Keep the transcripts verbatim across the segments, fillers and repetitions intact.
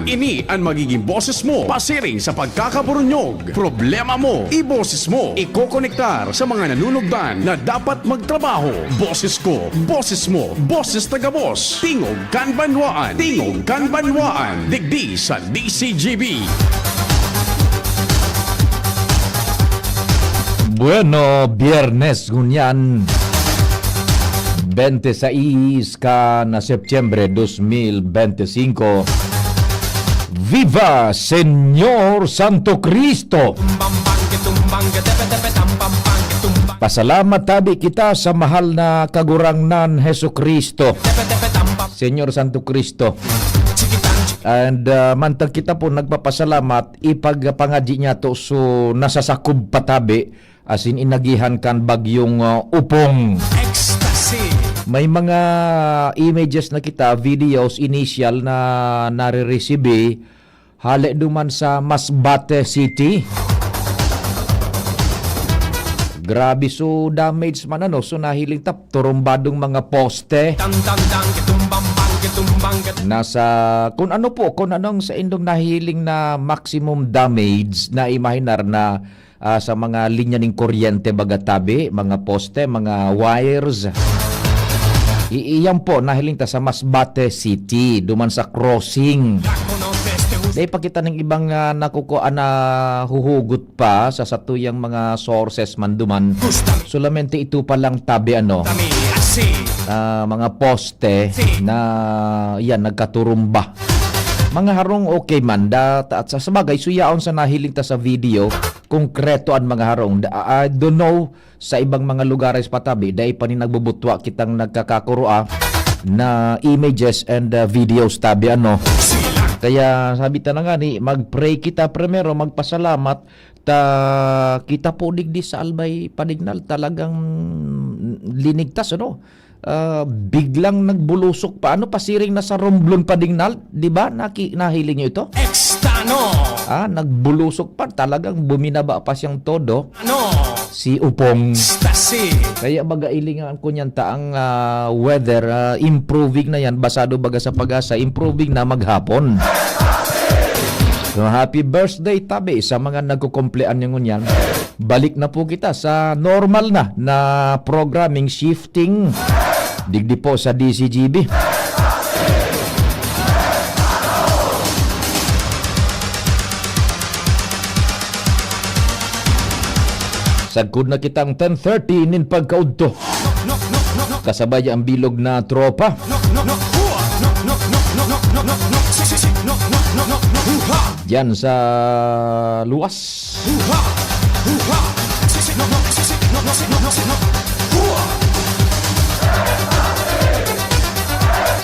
Ini an magiging boses mo pasiring sa pagkakaburunyog. Problema mo, iboses mo. Ikokonektar sa mga nanunugdan na dapat magtrabaho. Boses ko, boses mo, boses taga-boss. Tingog kan Banwaan. Tingog kan Banwaan. Digdi sa D C G B. Bueno, Biyernes ngunyan, twenty-six ka na Setyembre dos mil bente singko. Viva Señor Santo Cristo! Pasalamat tabi kita sa mahal na Kagurangnan Jesu Cristo. Señor Santo Cristo. And, ah, mantang kita po nagpapasalamat, ipagpangadyi niya to, so nasasakob pa tabi, asin inagihan kan bagyong, ah, Upong. Ecstasy. May mga images na kita, videos, initial na nare-receive, hale duman sa Masbate City. Grabe, so damage man, ano, so nahiling ta, turumbadong mga poste. Dang, dang, dang, kitumbang, bang, kitumbang, kat- Nasa, kung ano po, kung anong sa indong nahiling na maximum damage, na imahinar na, ah, sa mga linya ning kuryente, baga tabi, mga poste, mga wires. I-, iyan po, nahiling ta sa Masbate City, duman sa crossing. Dahil pakita ng ibang, ah, nakukuha na huhugot pa sa satuyang mga sources man duman. Solamente ito pa lang tabi, ano, ah, mga poste na, yan, nagkaturumba. Mga harong okay man, da-, at sa, sabagay, suyaon sa nahiling ta sa video, konkreto an mga harong. Da-, I don't know sa ibang mga lugares pa tabi, dai pa ni nagbubutwa kitang nagkakakurua na images and, uh, videos tabi, ano. Kaya sabi ta na nga ni, mag-pray kita primero, magpasalamat, ta kita po digdi sa Albay Padignal, talagang linigtas, ano? Ah, biglang nagbulusok pa. Ano, pasiring na sa Romblon Padignal, di ba? Naki-, nahiling niyo ito? Ekstano! Ah, nagbulusok pa. Talagang buminaba pa siyang todo. Ano? Si Upong. Stasi. Kaya baga ilingan ko niyan ta ang, ah, weather, ah, improving na yan. Basado baga sa pag-asa, improving na maghapon. So, happy birthday, tabi, sa mga nagkukumpleanyo ngunyan. Balik na po kita sa normal na, na programming, shifting. Digdi po sa D C G B. Sagkod na kitang ten thirty nin pagkaudto. Kasabay ang bilog na tropa. Diyan sa luwas.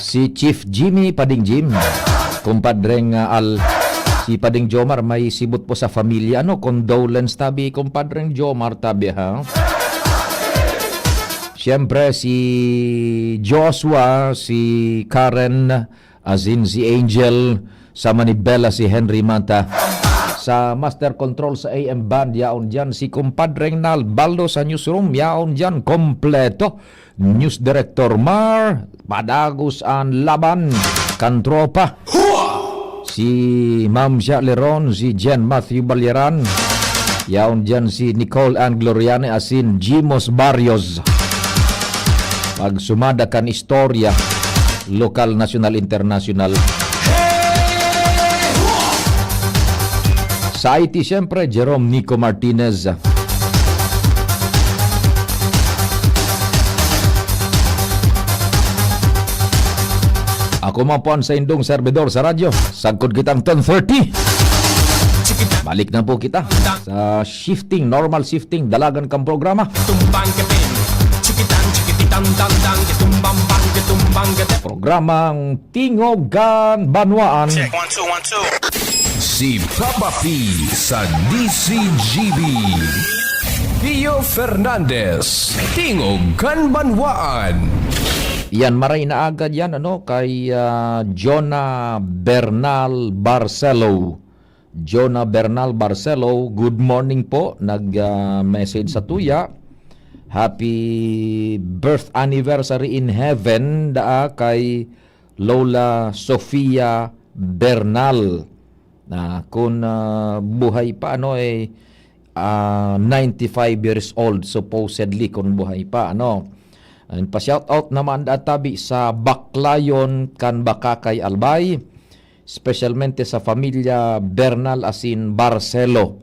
Si Chief Jimmy Pading Jim, kumpadreng, ah, Al, si Pading Jomar may sibot po sa pamilya. Ano, condolence tabi, kumpadreng Jomar tabi, ha? Siyempre, si Joshua, si Karen, asin si Angel, sa Manibela si Henry Mata. Sa Master Control sa A M Band, yaon diyan si Kumpadreng Nalbaldo sa Newsroom, yaon diyan kompleto. News Director Mar, padagos an laban kan tropa. Si Ma'am Sha Leron, si Jen Matthew Balyeran, yaon diyan si Nicole Ann Gloriani asin Jimos Barrios. Pagsumada kan istorya, lokal, nasyonal, internasyonal. Sa I T, siyempre, Jerome Nico Martinez. Ako man po ang saindong servidor sa radyo. Sagkod kitang ten thirty. Balik na po kita sa shifting, normal shifting, dalagan kang programa. Tumbang ka pin, chikitan, chikititan, dan, dan, kitumbang, bang, kitumbang, kete. Programang Tingog kan Banwaan. Check, one, two, one, two. Si Papa P sa D C G B. Pio Fernandez, Tingog kan Banwaan. Yan, maray na agad yan, ano, kay, ah, Jonah Bernal Barcelo. Jonah Bernal Barcelo, good morning po. Nag, ah, message sa tuya. Happy birth anniversary in heaven, daa kay Lola Sofia Bernal. Na kung, ah, buhay pa, ano, eh, ah, ninety-five years old, supposedly, kung buhay pa, ano. And pa-shoutout naman, ah, tabi sa Baklayon kan Bakakay, Albay, specialmente sa pamilya Bernal asin Barcelo.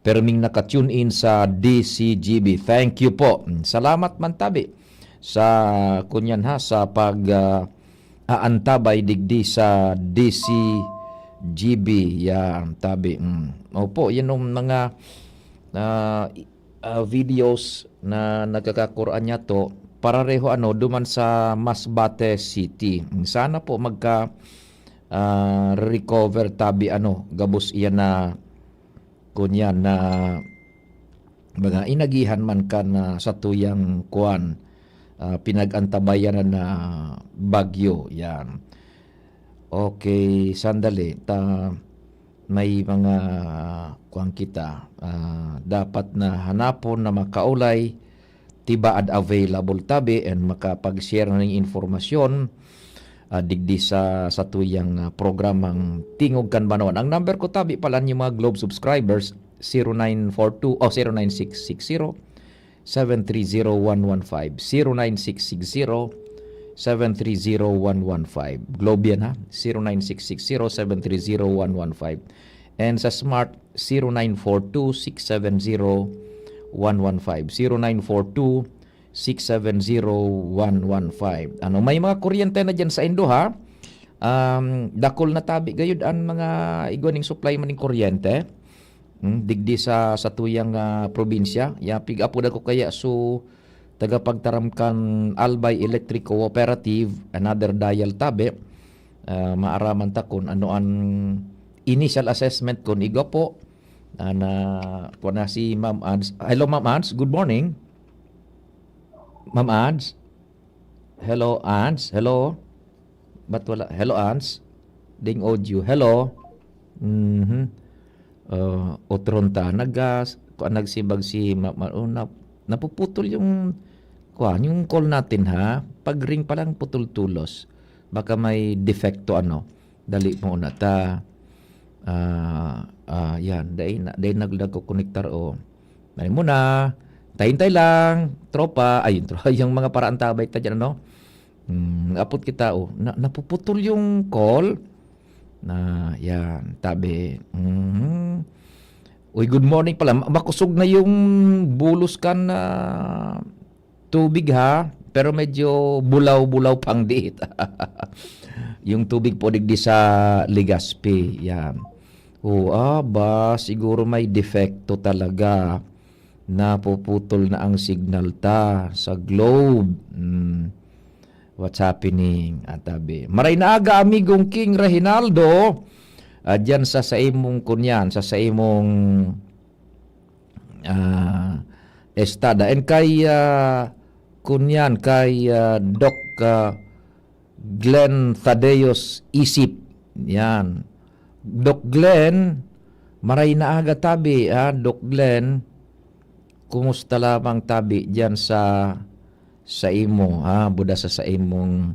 Perming naka-tune in sa D C G B. Thank you po. Mm, salamat man tabi sa, kunyan ha, sa pag, ah, aantabay digdi sa D C G B. Yan, tabi. Mm. Opo, yan ang mga, ah, i-, ah, videos na nagkakakuraan niya to. Parareho, ano, duman sa Masbate City. Sana po magka, ah, recover tabi, ano, gabos iyan na, kunyan na mga inagihan man kan, ah, satuyang kuwan, ah, pinag-antabayan na bagyo, yan. Okay, sandali, ta-, may mga kuwan kita, ah, dapat na hanapon na makaulay, tibaad available tabi and makapag-share na ning informasyon, ah, digdi sa satuyang, ah, programang Tingog kan Banwa. Ang number ko tabi pala, yung mga Globe subscribers, zero nine four two, oh, zero nine six six zero, seven three zero one one five, zero nine six six zero, seven three zero one one five. Globe yan, ha? Zero nine six six zero, seven three zero one one five. And sa Smart, zero nine four two six seven zero one one five. Zero nine four two six seven zero one one five. Ano, may mga kuryente na diyan sa indo, ha? Um, dakul na tabi gayud an mga igwa ning supply man ning kuryente. Hmm, digdi sa, sa tuyang, ah, probinsya. Ya, pig-apodan ko kaya su tagapagtaram kan Albay Electric Cooperative, another dial tabi. Ah, maaraman ta kun ano an initial assessment kun igwa po. Ah, na, kuwan na si Ma'am Ans. Hello, Ma'am Ans. Good morning. Ma'am Ans? Hello, Ans? Hello? Ba't wala? Hello, Ans? Ding audio. Hello? Mhm. Ah, otron ta. Nag-, ah, kuwan, nagsibag si Ma-, Ma-, oh, nap-, napuputol yung, kuwan, yung call natin, ha? Pag-ring pa lang, putol tulos. Baka may defekto, ano? Dali muna ta. Ah, ah, yan. Dai na, dai nag-, nagkokonektar, oh. Dali muna. Hintay-hintay lang, tropa. Ay, yung tro-, yung mga paraantabay ta dyan, ano? Hmm, apot kita, oh. Na, napuputol yung call. Na, yan, tabi. Mhm. Uy, good morning pala. Ma-, makusog na yung bulos kan, ah, tubig, ha? Pero medyo bulaw-bulaw pang diit. Yung tubig po digdi sa Legazpi, yan. Oh, ah, ba, siguro may defekto talaga. Napuputol na ang signal ta sa Globe. Hmm. What's happening? Atabi. Maray na aga, amigong King Reginaldo. Ah, diyan sa, sa imong kunyan, sa, sa imong, ah, estada. And kay, ah, kunyan, kay, ah, Doc, ah, Glenn Thaddeus Isip. Yan. Doc Glenn, maray na aga tabi, ah, Doc Glenn. Kumusta lamang tabi diyan sa, sa imo, ha? Buda sa, sa imong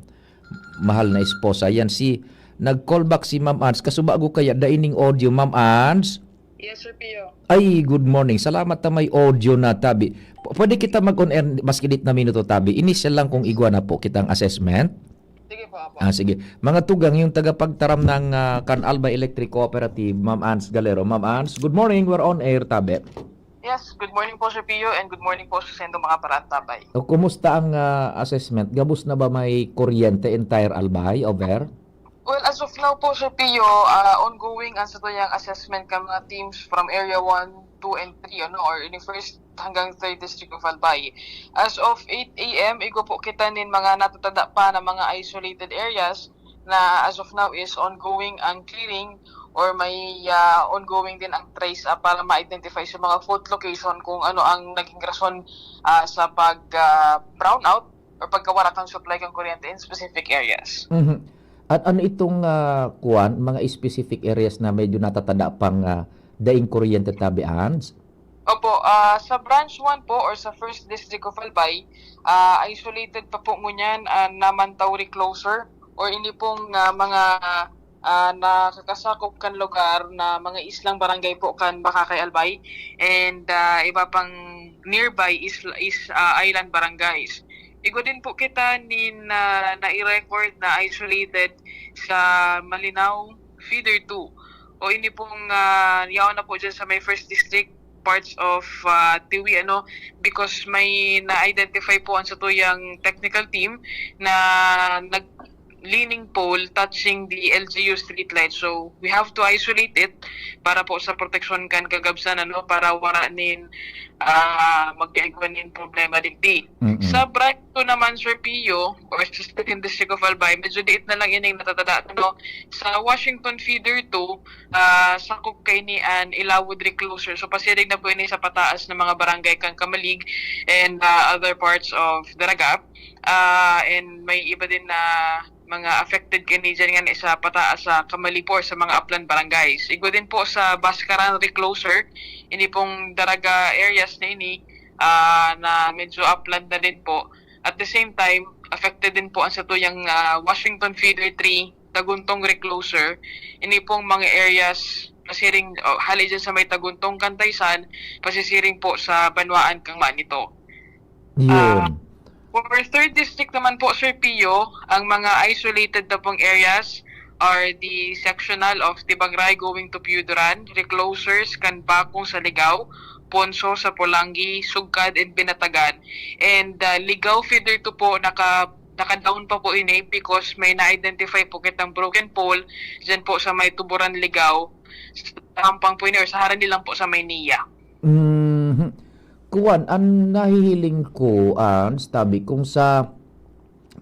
mahal na esposa. Yan si, nag-call back si Ma'am Ans. Kasubago kaya, daining audio, Ma'am Ans? Yes, Sir Pio. Ay, good morning. Salamat na may audio na, tabi. P-, pwede kita mag-on air, maski dit na minuto, tabi. Initial lang kung igwa na po kitang assessment. Sige po, apo. Ah, sige. Mga tugang, yung tagapagtaram ng, ah, Can Alba Electric Cooperative, Ma'am Ans Galero. Ma'am Ans, good morning. We're on air, tabi. Yes, good morning po, Sir Pio, and good morning po sa sendo mga paraantabay. O, kumusta ang, ah, assessment? Gabos na ba may kuryente entire Albay over? Well, as of now po, Sir Pio, ah, ongoing ang satuyang assessment kan mga teams from Area one, two, and three, ano, or in the first hanggang third district of Albay. As of eight a m, igwa po kita nin mga natatada pa na mga isolated areas na as of now is ongoing ang clearing or may, ah, ongoing din ang trace up para ma-identify sa mga fault location kung ano ang naging rason, ah, sa pag, ah, brownout or pagkawara kan supply kan kuryente in specific areas. Mhm. At ano itong, ah, kuwan, mga specific areas na medyo natatada pang, ah, daing kuryente, tabi, Ans? Opo, ah, sa Branch one po or sa First District of Albay, ah, isolated pa po ngunyan ang Naman Tauri closure or ini pong, ah, mga, ah, nakakasakop kan lugar na mga islang barangay po kan Bacacay, Albay, and, ah, iba pang nearby isla is, ah, island barangays. Igwa din po kita nin, ah, nai-record na isolated sa Malinao Feeder two. O ini pong, ah, yaon na po diyan sa may first district, parts of, ah, Tiwi, ano, because may na-identify po ang satuyang technical team na nag-, leaning pole touching the L G U street light. So, we have to isolate it para po sa proteksyon kan kagabsan, ano, para wara nin, ah, magkaigwa nin problema digdi. Mm-mm. Sa Brighton naman, Sir Pio, or sa Second District of Albay, medyo diit na lang ining natatada, ano, sa Washington Feeder two, ah, sakop kaini an Ilawod Recloser. So, pasiring na po ini sa pataas na mga barangay kan Camalig and, ah, other parts of Daraga. Ah, and may iba din na mga affected kaini diyan nga sa pataas sa Camalig po, sa mga upland barangays. Igwa din po sa Bascaran Recloser, ini pong Daraga areas na ini, ah, na medyo upland na din po. At the same time, affected din po ang satuyang, ah, Washington Feeder three, Taguntong Recloser. Ini pong mga areas, pasiring, o, hali dyan sa may Taguntong, Cantaysan, pasisiring po sa banwaan kang Manito. Yun. Ah, for third district naman po, Sir Pio, ang mga isolated na pong areas are the sectional of Tibangray going to Piyuduran, Reclosers, kan Bakong sa Ligao, Ponso sa Polangui, Sugcad, and Binatagan. And, ah, Ligao Feeder two po, naka, naka-down pa po ini because may na-identify po kitang broken pole dyan po sa may Tuburan, Ligao. Sa Tampang po ini or sa harani lang po sa may NIA. Mhm. Kuwan, ang nahihiling ko, Ans, tabi, kung sa,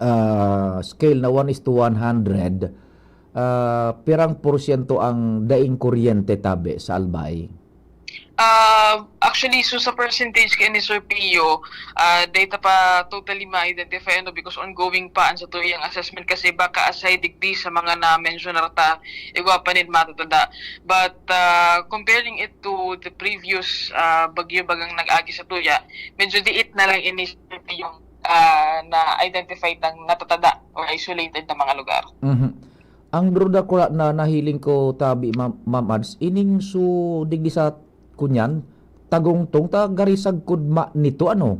ah, scale na one is to one hundred, ah, pirang porsyento ang daing kuryente, tabi, sa Albay? Ah, actually, so sa percentage kay ni Sir Pio, ah, data pa totally ma-identify, ano, because ongoing pa ang satuyang assessment kasi baka aside digdi sa mga na-mention na ta, igwa pa nin matatada. But, ah, comparing it to the previous, ah, bagyo bagang nag-agi satuya, medyo diit na lang ini, Sir Pio, yung, ah, na-identify ng natatada or isolated na mga lugar. Mhm. Ang drudakula na nahiling ko, tabi, Ma-, Ma'am Ads, ining su-, digdi sa kunyan, Tagungtong, ta gari sagkod ma-, nito, ano?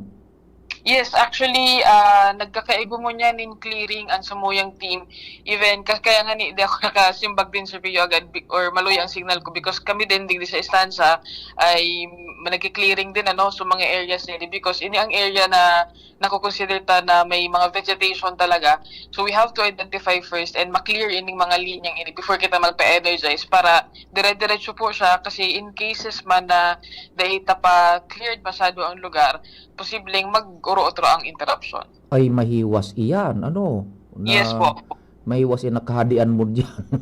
Yes, actually, ah, nagkakaigo ngunyan nin clearing ang samuyang team. Even, ka-, kaya nga ni, di ako nakasimbag din sa Pio agad, bi-, or maluya ang signal ko because kami din digdi sa estansa ay nagki-clearing din, ano, sa mga areas nila because ini ang area na nako-consider ta na may mga vegetation talaga. So, we have to identify first and ma-clear ining mga linyang ini before kita magpa-energize para dire-diretso po siya. Kasi in cases man na dai ta pa cleared masyado ang lugar, posibleng mag-oro-otro ang interruption. Ay, mahiwas iyan, ano, na Yes po. mahiwas yung nakahadian mo diyan.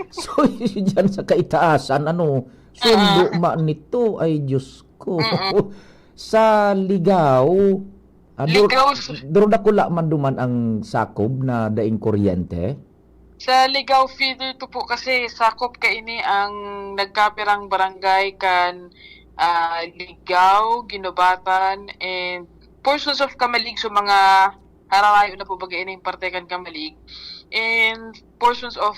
So, diyan sa kaitaasan, ano, sundo Mm-mm. ma nito, ay, Diyos ko. Mm-mm. Sa Ligao, ah, dur-, Ligao s- drudakula man duman ang sakob na daing kuryente? Sa Ligao Feeder two po kasi, sakop kaini ang nagkapirang barangay kan, ah, Ligao, Guinobatan, and portions of Camalig. So, mga hararayo na po baga ining parte kan Camalig, and portions of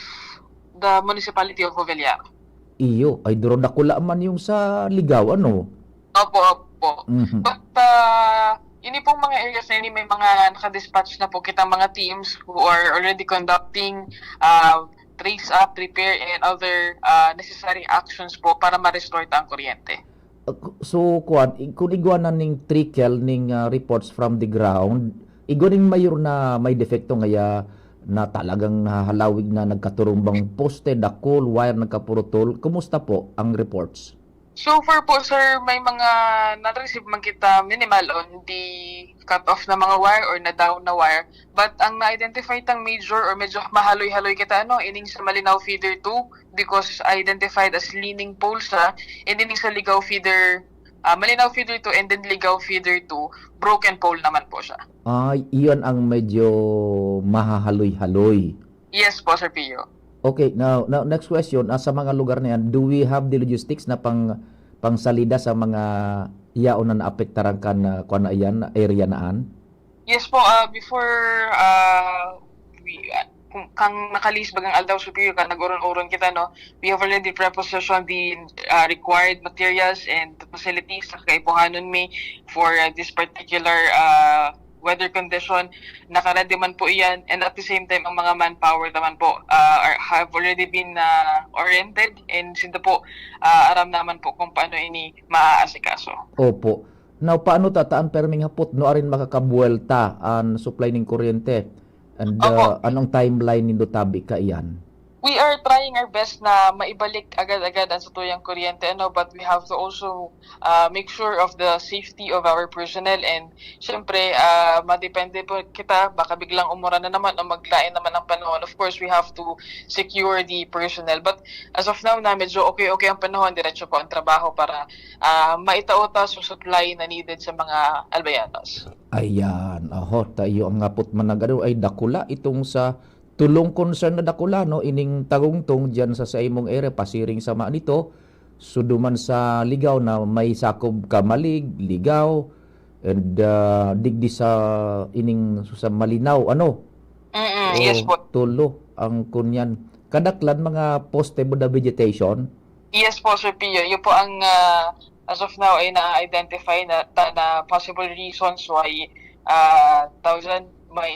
the municipality of Jovellar. Iyo, ay, drudakula man yung sa Ligao, ano? Opo, opo. Mhm. But, ah, ini pong mga areas na ini, may mga nakadispatch na po kitang mga teams who are already conducting, ah, trace up, repair, and other, ah, necessary actions po para ma-restore ta ang kuryente. Uh, ku-, so, kuwan, i-, kung igwa na ning trickle ning, ah, reports from the ground, igwa ning mayor na may depekto ngaya na talagang nahahalawig na nagkaturumbang poste, dakul, wire nagkapurutol, kumusta po ang reports? So far po, sir, may mga na-receive man kita minimal on the cut-off na mga wire or na-down na wire. But ang na-identify tang major or medyo mahaloy-haloy kita, ano, ining sa Malinao Feeder two, because identified as leaning pole siya, and ining sa Ligao Feeder, ah, Malinao Feeder two and then Ligao Feeder two, broken pole naman po siya. Ah, iyon ang medyo mahahaloy-haloy. Yes po, Sir Pio. Okay, now, now, next question, ah, sa mga lugar na yan, do we have the logistics na pang, pangsalida sa mga yaon na naapektaran kan, ah, kuwan na iyan, area na an? Yes po, ah, before, ah, we, ah, kan naka-lease bagang aldaw, Sir Pio, kan nag-oron-oron kita, no? We have already prepositioned the, ah, required materials and facilities sa kaipuhanon mi for, ah, this particular, ah, weather condition. Naka-ready man po iyan, and at the same time, ang mga manpower naman po, ah, are, have already been, ah, oriented, and sinda po, ah, aram naman po kung paano ini maaasikaso. Opo. Now, paano ta, ta an perming hapot, no, arin makakabuwelta an supply ning kuryente? And, Opo. ah, anong timeline nindo tabi kaiyan? We are trying our best na maibalik agad-agad ang satuyang kuryente, ano, but we have to also, ah, make sure of the safety of our personnel, and syempre, ah, madepende po kita, baka biglang umuran na naman o maglain naman ang panahon. Of course, we have to secure the personnel. But as of now na medyo okay-okay ang panahon, diretso po ang trabaho para, ah, maitao ta sa supply na needed sa mga Albayanos. Ayan, oho, tayo ang ngapot man nag-ano, ay dakula itong sa tulong concern na dakula, no, ining tagungtong diyan sa, sa imong area, pasiring sama nito, so duman sa Ligao na may sakob ka Malig, Ligao, and, ah, digdi sa ining sa Malinaw, ano? Mm, yes O, po. Tulo ang kunyan. Kadaklan mga poste mo na vegetation? Yes po, Sir Pio. Yun po ang, ah, as of now, ay na-identify na, ta-, na possible reasons why, ah, tawag dyan, may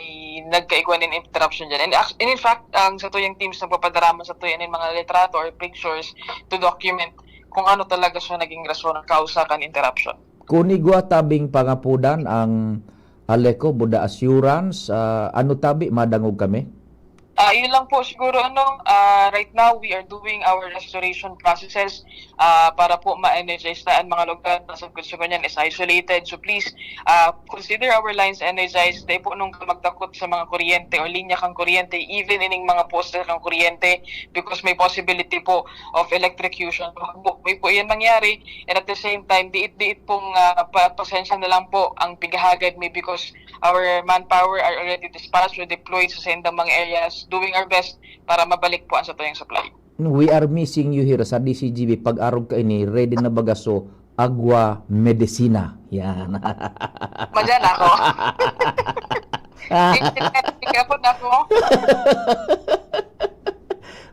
nagkaigwa nin interruption dyan. And, act-, and in fact, ang satuyang teams nagpapadaraman satuya nin mga litrato or pictures to document kung ano talaga siya naging rason, kausa kan interruption. Kun igwa tabing pangapudan ang Aleco, buda assurance, ah, ano tabi, madangog kami? Ah, yun lang po siguro, ano, ah, right now we are doing our restoration processes, ah, para po ma-energize na ang mga lugar na sa kung niyan is isolated. So please, ah, consider our lines energized. Dai po nung magdakot sa mga kuryente o linya kang kuryente, even ining mga poste kang kuryente, because may possibility po of electrocution. May po yan mangyari, and at the same time, diit-diit pong, ah, pa-, pasensya na lang po ang pighahagad mi because our manpower are already dispatched or deployed sa saindang mga areas, doing our best para mabalik po ang satuyang supply. We are missing you here sa D C G B. Pag-arog kaini, ready na baga so agwa medisina. Yan. Madyan ako. Ikapot na ako.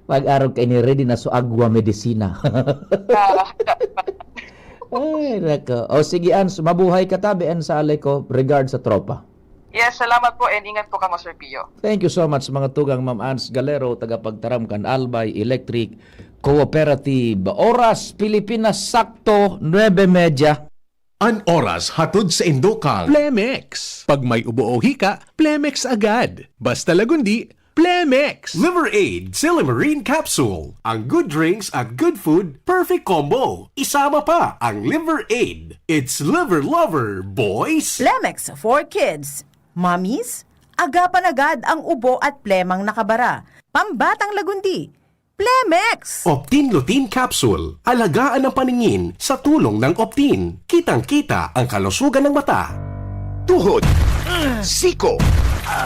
Pag-arog kaini, ready na so agwa medisina. Ah, Ay, nako. O sige, Ans, mabuhay ka tabi, Ans, sa Aleco. Regard sa tropa. Yes, salamat po and ingat po kamo, Sir Pio. Thank you so much, mga tugang, Ma'am Ans Galero, tagapagtaram kan Albay Electric Cooperative. Oras, Pilipinas, sakto, nuebe medya. An oras hatod sa indo kan Plemex. Pag may ubo o hika, Plemex agad. Basta Lagundi, Plemex! Liver Aid Silimarin Capsule. Ang good drinks at good food, perfect combo. Isama pa ang Liver Aid. It's Liver Lover, boys! Plemex for kids. Mommies, agapan agad ang ubo at plemang nakabara. Pambatang Lagundi, Plemex! Optin Lutein Capsule. Alagaan ang paningin sa tulong ng Optin. Kitang-kita ang kalusugan ng mata. Tuhod. Siko.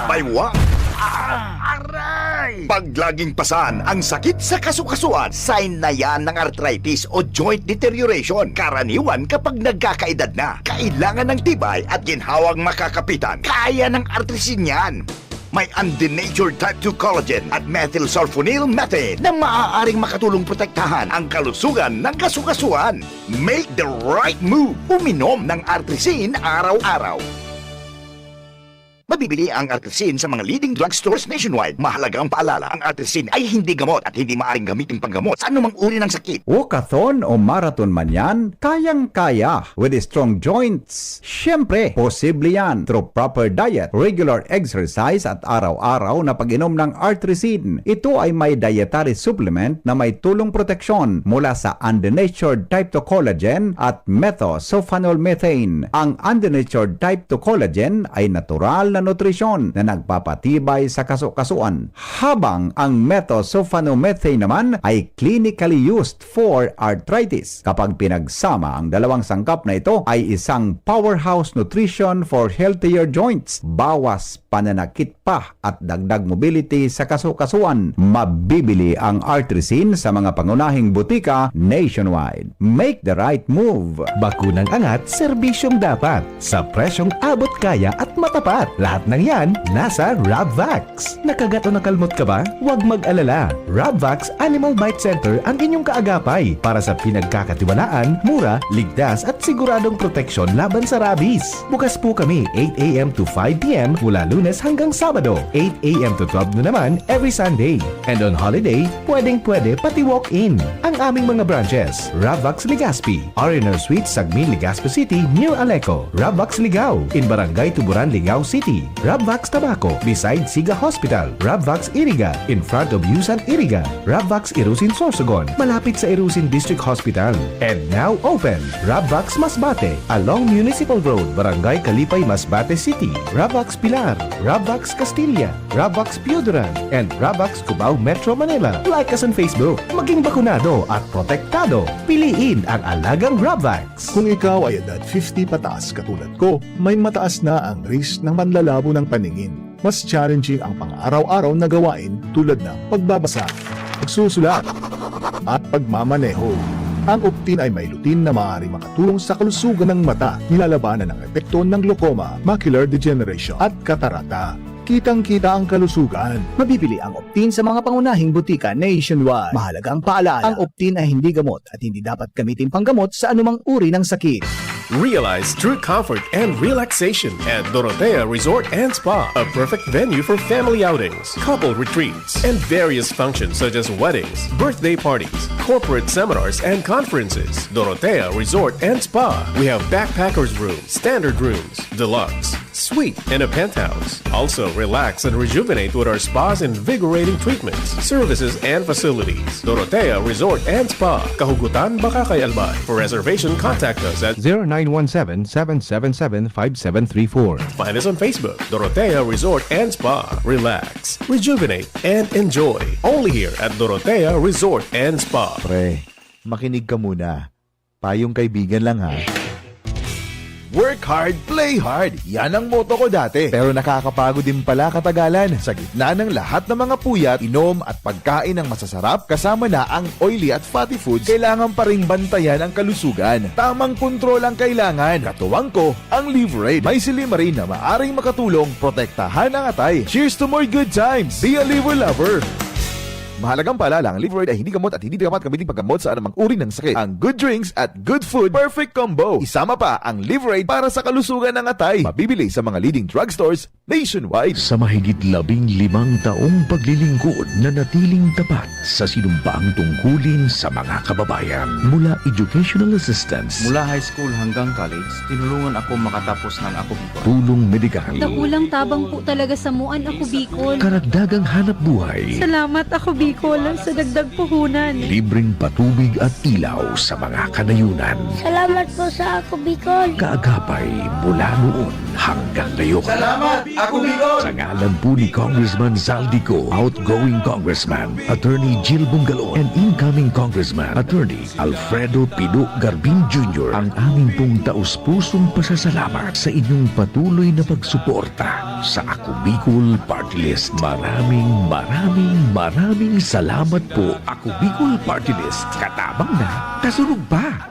Baywa. Aray! Pag laging pasan ang sakit sa kasukasuan, sign na yan ng arthritis o joint deterioration. Karaniwan kapag nagkakaedad na. Kailangan ng tibay at ginhawang makakapitan. Kaya ng Artrisin yan. May undenatured type two collagen at methylsulfonyl methane na maaaring makatulong protektahan ang kalusugan ng kasukasuan. Make the right move. Uminom ng Artrisin araw-araw. Mabibili ang Artrisin sa mga leading drugstores nationwide. Mahalagang paalala, ang Artrisin ay hindi gamot at hindi maaaring gamitin panggamot sa anumang uri ng sakit. Walkathon o marathon man yan, kayang-kaya with strong joints. Siyempre, posible yan through proper diet, regular exercise at araw-araw na pag-inom ng Artrisin. Ito ay may dietary supplement na may tulong proteksyon mula sa undenatured type two collagen at methylsulfonyl methane. Ang undenatured type two collagen ay natural na nutrisyon na nagpapatibay sa kasukasuan, habang ang methylsulfonyl methane naman ay clinically used for arthritis. Kapag pinagsama ang dalawang sangkap na ito, ay isang powerhouse nutrition for healthier joints, bawas pananakit pa at dagdag mobility sa kasukasuan. Mabibili ang Artrisin sa mga pangunahing butika nationwide. Make the right move! Bakunang angat, serbisyong dapat, sa presyong abot kaya at matapat. Lahat ng yan nasa Rabvax. Nakagat o nakalmot ka ba? Huwag mag-alala. Rabvax Animal Bite Center ang inyong kaagapay para sa pinagkakatiwalaan, mura, ligtas at siguradong proteksyon laban sa rabies. Bukas po kami eight a m to five p m mula Lunes hanggang Sabado, eight a m to twelve na naman every Sunday. And on holiday, pwedeng-pwede pati walk-in. Ang aming mga branches, Rabvax Legazpi, R and R Suite, Sagmin, Legazpi City, near Aleco, Rabvax Ligao, in Barangay Tuburan, Ligao City, Rabvax Tabaco, beside Siga Hospital, Rabvax Iriga, in front of Yusan Iriga, Rabvax Irusin Sorsogon, malapit sa Irusin District Hospital. And now open, Rabvax Masbate, along Municipal Road, Barangay Kalipay, Masbate City, Rabvax Pilar, Rabvax Castilla, Rabvax Pioduran, and Rabvax Cubao, Metro Manila. Like us on Facebook. Maging bakunado at protektado. Piliin ang alagang Rabvax. Kung ikaw ay edad fifty pataas katulad ko, may mataas na ang risk ng panlalabo ng paningin. Mas challenging ang pang-araw-araw na gawain tulad ng pagbabasa, pagsusulat, at pagmamaneho. Ang Optin ay may lutein na maaaring makatulong sa kalusugan ng mata, nilalabanan ang epekto ng glaucoma, macular degeneration, at katarata. Kitang-kita ang kalusugan. Mabibili ang Optin sa mga pangunahing butika nationwide. Mahalagang paalala, ang Optin ay hindi gamot at hindi dapat gamitin panggamot sa anumang uri ng sakit. Realize true comfort and relaxation at Dorotea Resort and Spa, a perfect venue for family outings, couple retreats, and various functions such as weddings, birthday parties, corporate seminars, and conferences. Dorotea Resort and Spa. We have backpackers room, standard rooms, deluxe, suite, and a penthouse. Also, relax and rejuvenate with our spa's invigorating treatments, services, and facilities. Dorotea Resort and Spa, Kahugutan, Bacacay, Albay. For reservation, contact us at zero nine one seven, seven seven seven, five seven three four. Find us on Facebook, Dorotea Resort and Spa. Relax, rejuvenate, and enjoy. Only here at Dorotea Resort and Spa. Pre, makinig ka muna. Payong kaibigan lang, ha. Work hard, play hard. Yan ang motto ko dati. Pero nakakapagod din pala katagalan. Sa gitna ng lahat ng mga puyat, inom at pagkain ng masasarap, kasama na ang oily at fatty foods, kailangan pa ring bantayan ang kalusugan. Tamang kontrol ang kailangan. Katuwang ko, ang Liverade. May silymarin na maaring makatulong protektahan ang atay. Cheers to more good times! Be a Liver Lover! Mahalagang paalala, ang Liverade ay hindi gamot at hindi dapat gamitin paggamot sa anumang uri ng sakit. Ang good drinks at good food, perfect combo. Isama pa ang Liverade para sa kalusugan ng atay. Mabibili sa mga leading drugstores nationwide. Sa mahigit labing limang taong paglilingkod, nanatiling tapat sa sinumpaang tungkulin sa mga kababayan. Mula educational assistance, Mula high school hanggang college, tinulungan ako makatapos ng Ako Bicol. Tulong medikal, Dakulang tabang po talaga sa muan, Ako Bicol. Karagdagang hanap buhay. Salamat, Ako Bicol, sa dagdag puhunan. Libreng patubig at ilaw sa mga kanayunan. Salamat po sa Ako Bicol. Kaagapay mula noon hanggang ngayon. Salamat, Ako Bicol! Sa ngalan po ni Congressman Zaldy Co, outgoing Congressman, Attorney Jill Bungalon, and incoming Congressman, Attorney Alfredo Pido Garbin Junior, ang amin pong taus-pusong pasasalamat sa inyong patuloy na pagsuporta sa Ako Bicol Party List. Maraming, maraming, maraming salamat po, Ako Bicol Party List. Katabang na, kasunod pa!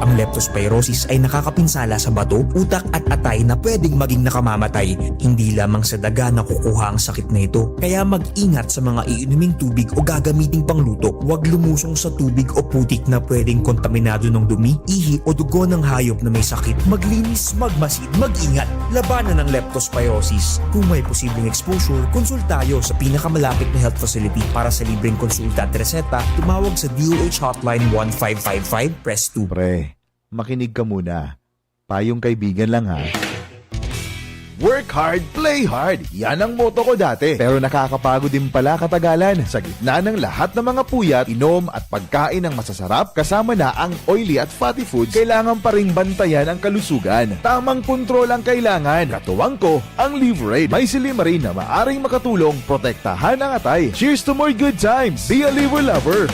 Ang leptospirosis ay nakakapinsala sa bato, utak at atay na pwedeng maging nakamamatay, hindi lamang sa daga nakukuha ang sakit na ito. Kaya mag-ingat sa mga iinuming tubig o gagamiting pangluto. Huwag lumusong sa tubig o putik na pwedeng kontaminado ng dumi, ihi o dugo ng hayop na may sakit. Maglinis, magmasid, mag-ingat. Labanan ang leptospirosis. Kung may posibleng exposure, konsulta tayo sa pinakamalapit na health facility. Para sa libreng konsulta at reseta, tumawag sa D O H Hotline one five five five, press two. Pre, makinig ka muna. Payong kaibigan lang, ha. Work hard, play hard. Yan ang motto ko dati. Pero nakakapagod din pala katagalan. Sa gitna ng lahat ng mga puyat, inom at pagkain ng masasarap, kasama na ang oily at fatty foods, kailangan pa ring bantayan ang kalusugan. Tamang kontrol ang kailangan. Katuwang ko, ang Liverade. May silymarin na maaring makatulong protektahan ang atay. Cheers to more good times! Be a Liver Lover!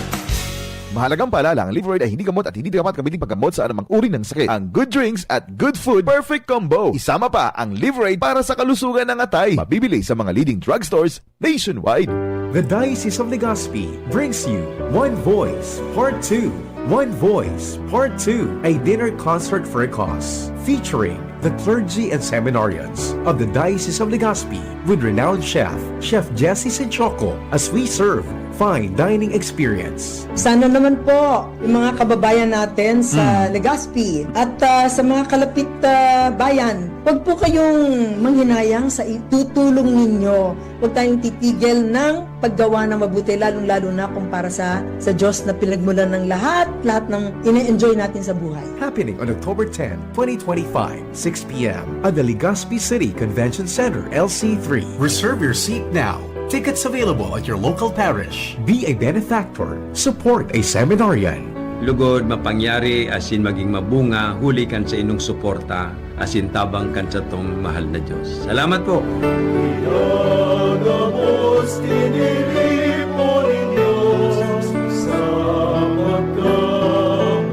Mahalagang paalala, ang Liverade ay hindi gamot at hindi dapat gamitin paggamot sa anumang uri ng sakit. Ang good drinks at good food, perfect combo. Isama pa ang Liverade para sa kalusugan ng atay. Mabibili sa mga leading drugstores nationwide. The Diocese of Legazpi brings you One Voice, Part two. One Voice, Part two, a dinner concert for a cause, featuring the clergy and seminarians of the Diocese of Legazpi with renowned chef, Chef Jesse Sinchoco, as we serve fine dining experience. Sana naman po yung mga kababayan natin sa Mm. Legazpi at, ah, sa mga kalapit, ah, bayan, wag po kayong manghinayang sa itutulong ninyo. Huwag tayong titigil ng paggawa ng mabuti, lalong-lalo na kung para sa, sa Diyos na pinagmulan ng lahat, lahat ng ine-enjoy natin sa buhay. Happening on October ten, twenty twenty-five, six p m at the Legazpi City Convention Center, L C three. Reserve your seat now. Tickets available at your local parish. Be a benefactor. Support a seminarian. Lugod, mapangyari asin maging mabunga huli kan saindong suporta asin tabang kan satong mahal na Diyos. Salamat po! Pinagabos, tiniripo nin Diyos sa pagkamugot.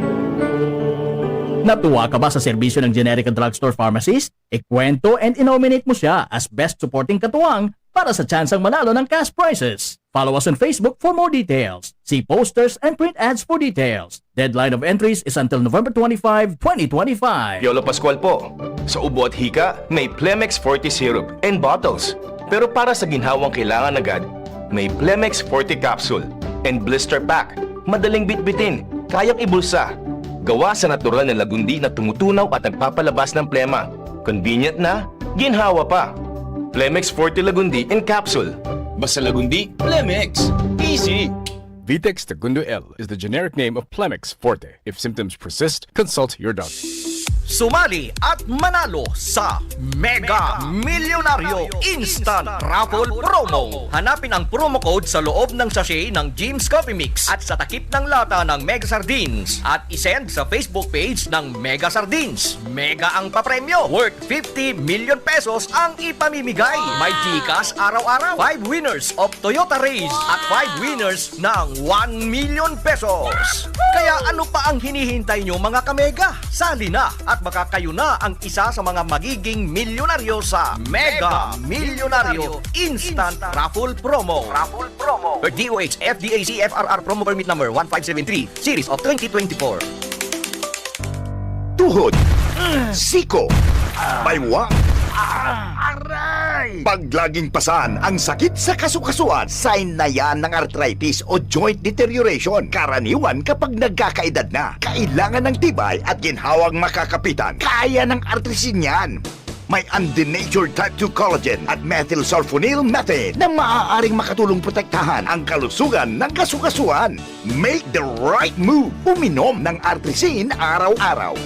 Natuwa ka ba sa serbisyo ng generic at drugstore pharmacist? Ikwento and i-nominate mo siya as Best Supporting Katuwang para sa tsansang manalo ng cash prizes. Follow us on Facebook for more details. See posters and print ads for details. Deadline of entries is until November twenty-five, twenty twenty-five. Piolo Pascual po. Sa ubo at hika, may Plemex Forte Syrup and bottles. Pero para sa ginhawang kailangan agad, may Plemex Forte Capsule and Blister Pack. Madaling bitbitin, kayang ibulsa. Gawa sa natural na lagundi na tumutunaw at nagpapalabas ng plema. Convenient na, ginhawa pa. Plemex Forte Lagundi in Capsule. Basta Lagundi, Plemex. Easy! Vitex Tagundo L is the generic name of Plemex Forte. If symptoms persist, consult your doctor. Sumali at manalo sa Mega Milyonaryo Instant Raffle Promo. Hanapin ang promo code sa loob ng sachet ng Jim's Coffee Mix at sa takip ng lata ng Mega Sardines at isend sa Facebook page ng Mega Sardines. Mega ang papremyo, worth fifty million pesos ang ipamimigay. May GCash araw-araw, five winners of Toyota Rays at five winners ng one million pesos. Kaya ano pa ang hinihintay nyo, mga kamega? Sali na at baka kayo na ang isa sa mga magiging milyonaryo sa Mega Milyonaryo Instant Raffle Promo. Raffle Promo. Per D O H F D A C F R R Promo Permit Number one five seven three, Series of twenty twenty-four. Tuhod, siko, baywa, aray! Pag laging pasan ang sakit sa kasukasuan, sign na yan ng arthritis o joint deterioration. Karaniwan kapag nagkakaedad na, kailangan ng tibay at ginhawang makakapitan. Kaya ng Artrisin yan. May undenatured type two collagen at methylsulfonyl methane na maaaring makatulong protektahan ang kalusugan ng kasukasuan. Make the right move. Uminom ng Artrisin araw-araw.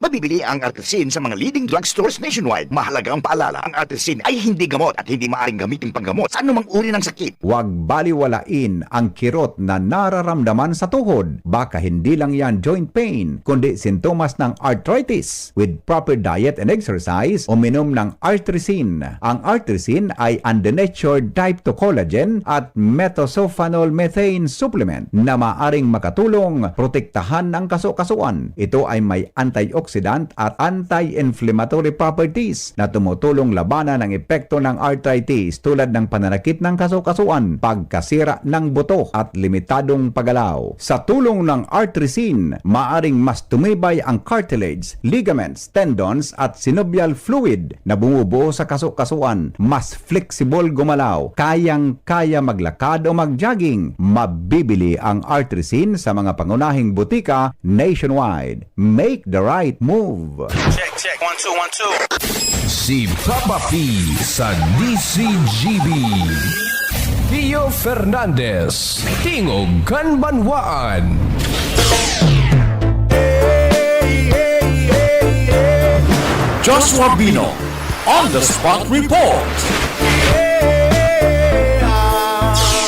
Mabibili ang Artrisin sa mga leading drugstores nationwide. Mahalagang paalala, ang Artrisin ay hindi gamot at hindi maaaring gamitin panggamot sa anumang uri ng sakit. Huwag baliwalain ang kirot na nararamdaman sa tuhod. Baka hindi lang yan joint pain, kundi sintomas ng arthritis. With proper diet and exercise, uminom ng Artrisin. Ang Artrisin ay undenatured type two collagen at methylsulfonyl methane supplement na maaring makatulong protektahan ang kasukasuan. Ito ay may antioxidant at anti-inflammatory properties na tumutulong labanan ang epekto ng arthritis, tulad ng pananakit ng kasukasuan, pagkasira ng buto at limitadong paggalaw. Sa tulong ng Artrisin, maaring mas tumibay ang cartilage, ligaments, tendons at synovial fluid na bumubuo sa kasukasuan. Mas flexible gumalaw, kayang-kaya maglakad o mag-jogging. Mabibili ang Artrisin sa mga pangunahing butika nationwide. Make the right move. Check, check. One, two, one, two. Si Papa P sa D C G B. Theo Fernandez, Tingog kan Banwaan. Joshua Bino, on the spot report.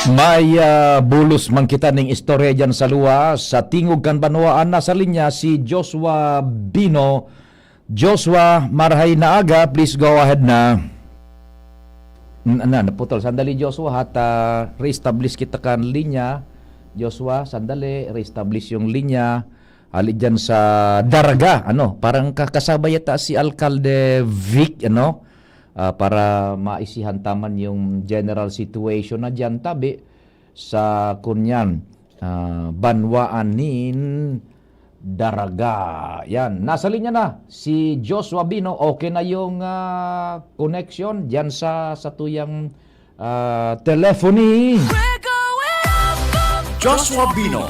May, ah, bulos man kita ning istorya dyan sa luwas. Sa Tingog kan Banwaan, nasa linya si Joshua Bino. Joshua, marahay na aga, please go ahead na. N-, na, naputol. Sandali, Joshua, ha, ta re-establish kita kan linya. Joshua, sandali, re-establish yung linya. Hali dyan sa Daraga, ano, parang ka-, kasabay yata si Alkalde Vic, ano, ah, para maisihan taman yung general situation na dyan, tabi sa kunyan. ah, banwaan nin Daraga. Yan, nasa linya na si Joshua Bino. Okay na yung, ah, connection diyan sa satuyang, ah, telephony. Joshua Bino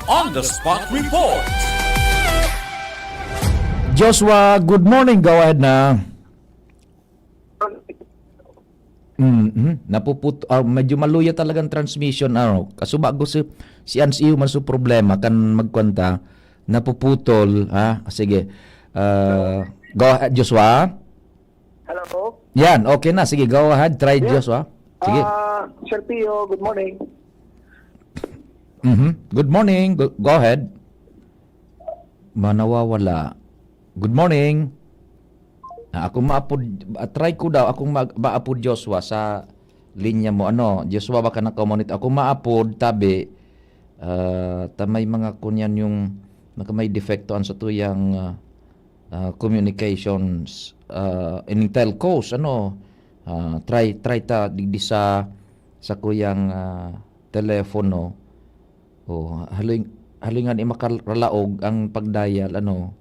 on the spot report. Joshua, good morning. Go ahead na. Mm, mm. Napuput-, ah, medyo maluya talagang transmission, ano. Kaso bago si, si Ansio man su problema, kan magkwanta, napuputol, ha? Sige. Ah, go ahead, Joshua. Hello? Yan, okay na. Sige, go ahead. Try, Yes. Joshua. Sige. Ah, Sir Pio, good morning. Mhm. Good morning. Go, go ahead. Manawawala. Good morning. Ah, ako maapod, ah, try ko daw, akong mag-, maapod Joshua sa linya mo. Ano, Joshua, baka nakamonit. Ako maapod, tabi, ah, ta may mga kunyan yung naka-, may defekto an satuyang, ah, ah, communications, ah, in telcos, ano, ah, try, try ta digdi sa, sa kuyang, ah, telepono. Oh, haloy, haloy ngani makaralaog ang pag-dial, ano.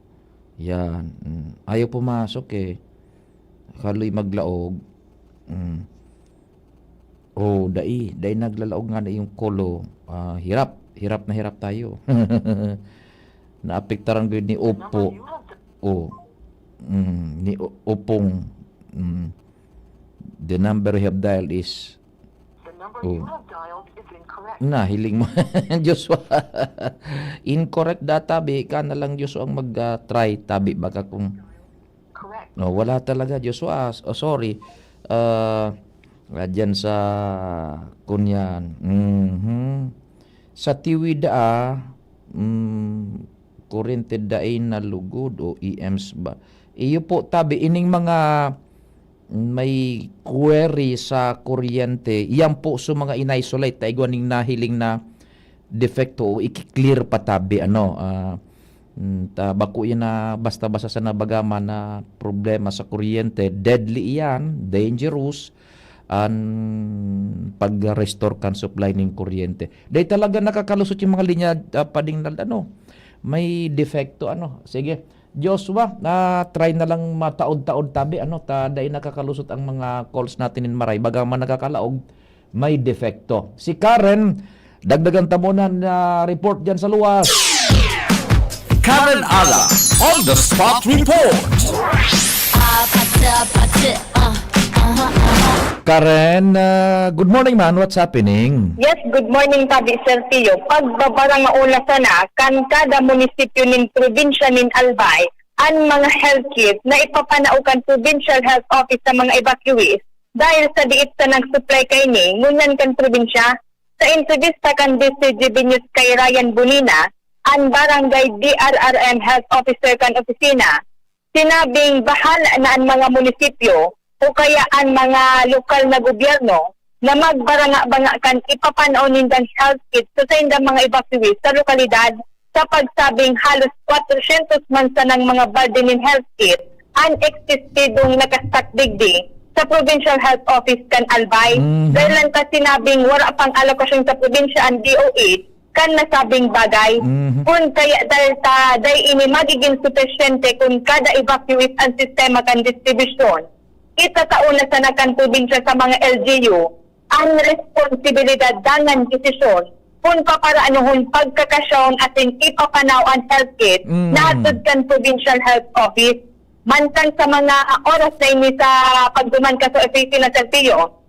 Yan, mm. Ayaw pumasok, eh. Haloy maglaog. Mm. Oh, dai, dai naglalaog ngani yung call, oh. Ah, hirap, hirap na hirap tayo. Naapektaran gud ni Oppo. Oh. Mm, ni O-, Opong. Mm. The number you have dialed is The number you Oh. have dialed is incorrect. Na, hiling mo, Joshua. Incorrect data, bi. Ika na lang, Joshua, ang mag, ah, try. Tabi, baka kung Correct. No, wala talaga, Joshua. Oh, sorry. Ah, ah, dyan sa kunyan. Mhm. Sa tiwid, ah, mm, kuryente dai na lugod o E Ms ba? Iyo po, tabi, ining mga may query sa kuryente, yan po sa mga in-isolate, ta igwa ning nahiling na depekto o iki-clear pa tabi, ano, ah, mm, ta bako yan na basta-basta sa nabagaman na problema sa kuryente, deadly iyan, dangerous, an pag-restore kan supply nin kuryente. Dai talaga nakakalusot yung mga linya, ah, pading na, ano, may depekto, ano. Sige, Joshua, ah, try na lang mataod-taod tabi, ano, ta dai nakakalusot ang mga calls natin nin maray. Baga man nakakalaog, may depekto. Si Karen, dagdagan ta muna na report dyan sa luwas. Karen Ala on the spot report. Karen, ah, good morning man. What's happening? Yes, good morning, Tabi Sir Tio. Pagbabarangay na sana kan kada munisipyo nin probinsya nin Albay, an mga health kit na ipapanao kan Provincial Health Office sa mga evacuees dahil sa diit sanang supply kaini ngunyan kan probinsya. Sa entrevista kan D C G B News kay Ryan Bonina, an Barangay D R R M Health Officer kan opisina, sinabing bahala na an mga munisipyo o kaya an mga lokal na gobyerno na magbaranga-banga kan ipapanao nindang health kit sa saindang mga evacuees sa lokalidad, sa pagsabing halos kwatrosyentos man sanang mga balde nin health kit an eksistidong nakastock digdi sa Provincial Health Office kan Albay. Mhm. Dahil lang ta sinabing wala pang alokasyon sa probinsya an D O H kan nasabing bagay. Mhm. Kun kaya dahil ta dai ini magiging supisyente kun kada evacuees an sistema kan distribusyon, itatao na sana kan probinsya sa mga L G U an responsibilidad dangan desisyon kun paparaanohon pagkakasyaon asin ipapanao an health kit Mm. na hatod kan Provincial Health Office. Mantang sa mga oras na ini sa pagduman ka sa opisina, Sir Tio,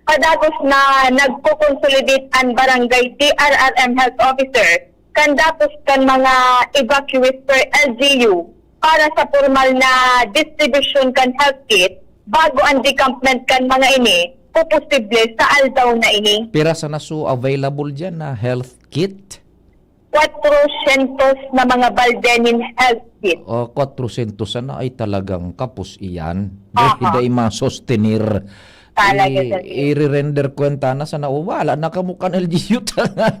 padagos na nagko-consolidate an Barangay D R R M Health Officer kan datos kan mga evacuees per L G U para sa pormal na distribusyon kan health kit bago an decampment kan mga ini puposible sa aldaw na ini. Pira sana su available diyan na health kit? Kwatrosyentos na mga balde nin health kit. Oh, kwatrosyentos sana ay talagang kapos iyan. Aha. Dai, dai masostener. Talaga, I-, sir. I-re-render kwenta na sana, o, wala na kamo kan L G U tangan.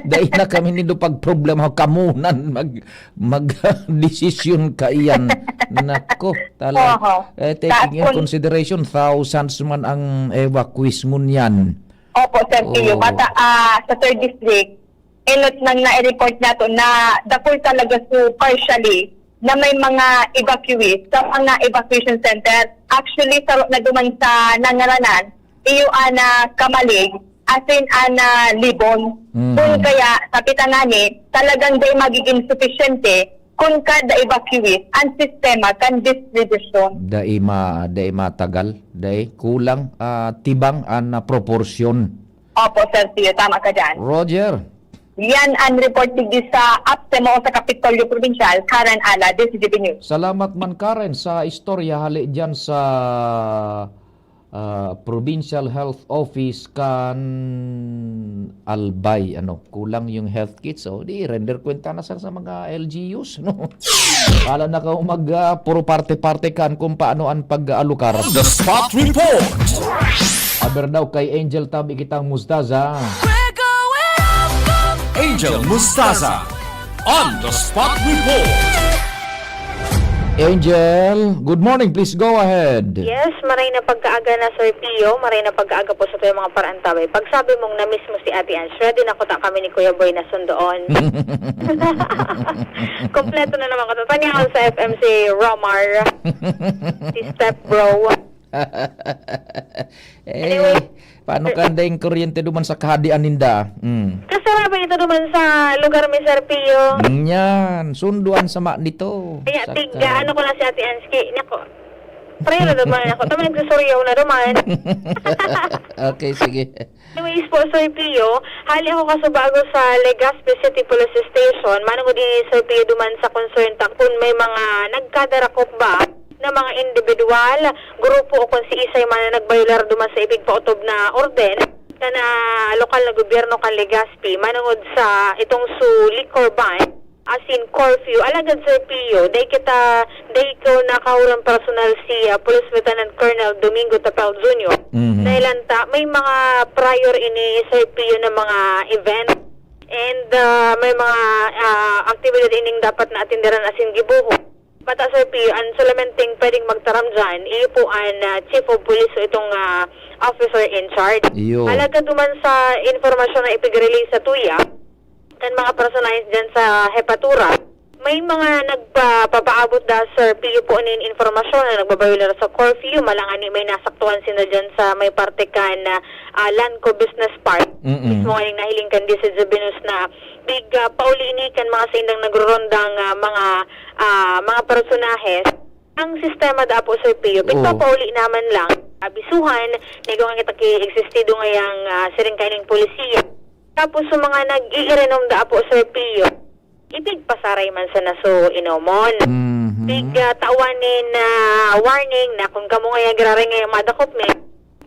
Dai na kami nindo pagproblema, kamunan mag-, mag-desisyon kaiyan. Nako, talaga. Oho. Eh, taking in Tapos, consideration, thousands man ang evacuees ngunyan. Opo, Sir Pio. Oh. Bata, ah, sa third district, enot nang nai-report nato na dakul talaga so partially na may mga evacuees sa mga evacuation center. Actually, saro na duman sa nangaranan, iyo ana kamalig, asin ana libon. Mm. Kun kaya, sa pitangani, talagang dai magiging sufisyente kun kada evacuees ang sistema kan distribusyon. Dai ma-, dai matagal, dai kulang, ah, tibang an, ah, proporsyon. Opo, Sir Pio, tama ka dyan. Roger. Yan ang report digdi sa APSEMO o sa Kapitolyo Probinsyal, Karen Ala, D Z G B News. Salamat man, Karen, sa istorya hali dyan sa, ah, Provincial Health Office kan Albay. Ano, kulang yung health kits, oh, di render kwenta na sa, sa mga L G Us, no? Kala na ka mag, ah, puro parte-parte kan kung paano ang pag-aalokar. The Spot Report. Aber daw kay Angel Tabi kitang Mustaza. We're going up, up. Angel Mustaza on The Spot Report. Angel, good morning. Please go ahead. Yes, maray na pagkaaga na, Sir Pio. Maray na pagkaaga po sa tuyang mga paraantabay. Pagsabi mong na-miss mo si Ate Ange, ready na kuta kami ni Kuya Boy na sundoon. Kompleto na naman ko. Tanyaan sa F M si Romar. Si Step Bro. Eh, Anyway, paano sir, ka daing kuryente duman sa kahadian ninda? Mm. Kasarap ito duman sa lugar mi, Sir Pio. Yan, sunduan sama nito. Kaya sa tiga, ka- ano ko lang si Ate Anski. Nako, pareho na duman ako. Tama, nagsusuryaw na duman. Okay, sige. Anyways po, Sir Pio, hali ako kasubago sa Legazpi City Police Station. Manungod ini, Sir Pio, duman sa concern ta kun may mga nagkadarakop ba na mga individual, grupo o kung siisay man na nagbayolar duman sa ipigpaotob na orden kan, ah, lokal na gobyerno kan Legazpi manungod sa itong su liquor ban asin curfew. Alagad, Sir Pio, dai kita, dai ko nakahuran personal si, ah, Police Lieutenant Colonel Domingo Tapel Junior. Mhm. Dahil anta, may mga prior ini, Sir Pio, na mga event. And, ah, may mga, ah, aktibidad ining dapat na atenderan asin gibuhok. Bata, Sir Pio, ang solamente pwedeng magtaram dyan, iyo po ang, ah, Chief of Police o itong, ah, officer in charge. Iyo. Alagad duman sa informasyon na ipig-relay sa tuya, kan mga personahes dyan sa hepatura, may mga nagpapaabot da, Sir Pio, po nin informasyon na nagbabayolar sa curfew, malangani may nasaktuhan sila dyan sa may parte kan, ah, Lanco Business Park. Mm-mm. Mismo ngayong nahiling kan D C Juvenus na big, ah, pauli ini kan mga saindang nagrorondang, ah, mga, ah, mga personahes. Ang sistema da po, Sir Pio, Oo. pigpapauli naman lang, abisuhan, nigo nga kita ki-, existido ngayang, ah, siring kaining polisiya. Tapos, sa mga nag-iirinom da po, Sir Pio, ipigpasaray man sana so inomon. Mhm. Pig, ah, tawan nin, ah, warning na kung kamo ngaya giraray ngaya madakop mi,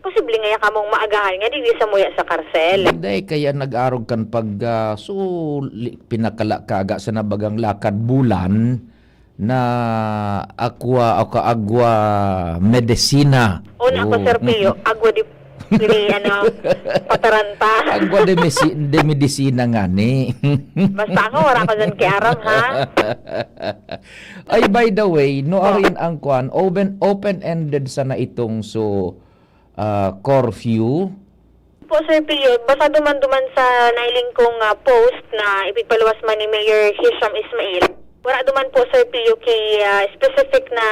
posible ngaya kamong maagahan nga digdi samuya sa karsel. Dai kaya nag-arog kan pag, ah, so, li-, pinakala kaga sa nabagang lakad bulan na aqua, o ka agua medicina. Una ako, Oo. Sir Pio, agua di, di, ano, pataranta. Agua de mesi-, de medicina ngani. Basta ako, wala ko dyan kiaram, ha? Ay, by the way, no, Oh. arin ang kwan, open, open-ended sana itong so, ah, curfew? Po, Sir Pio, basta duman-duman sa nailing kong, ah, post na ipigpaluwas man ni Mayor Hisham Ismail, wala duman po, Sir Pio, ki, ah, specific na,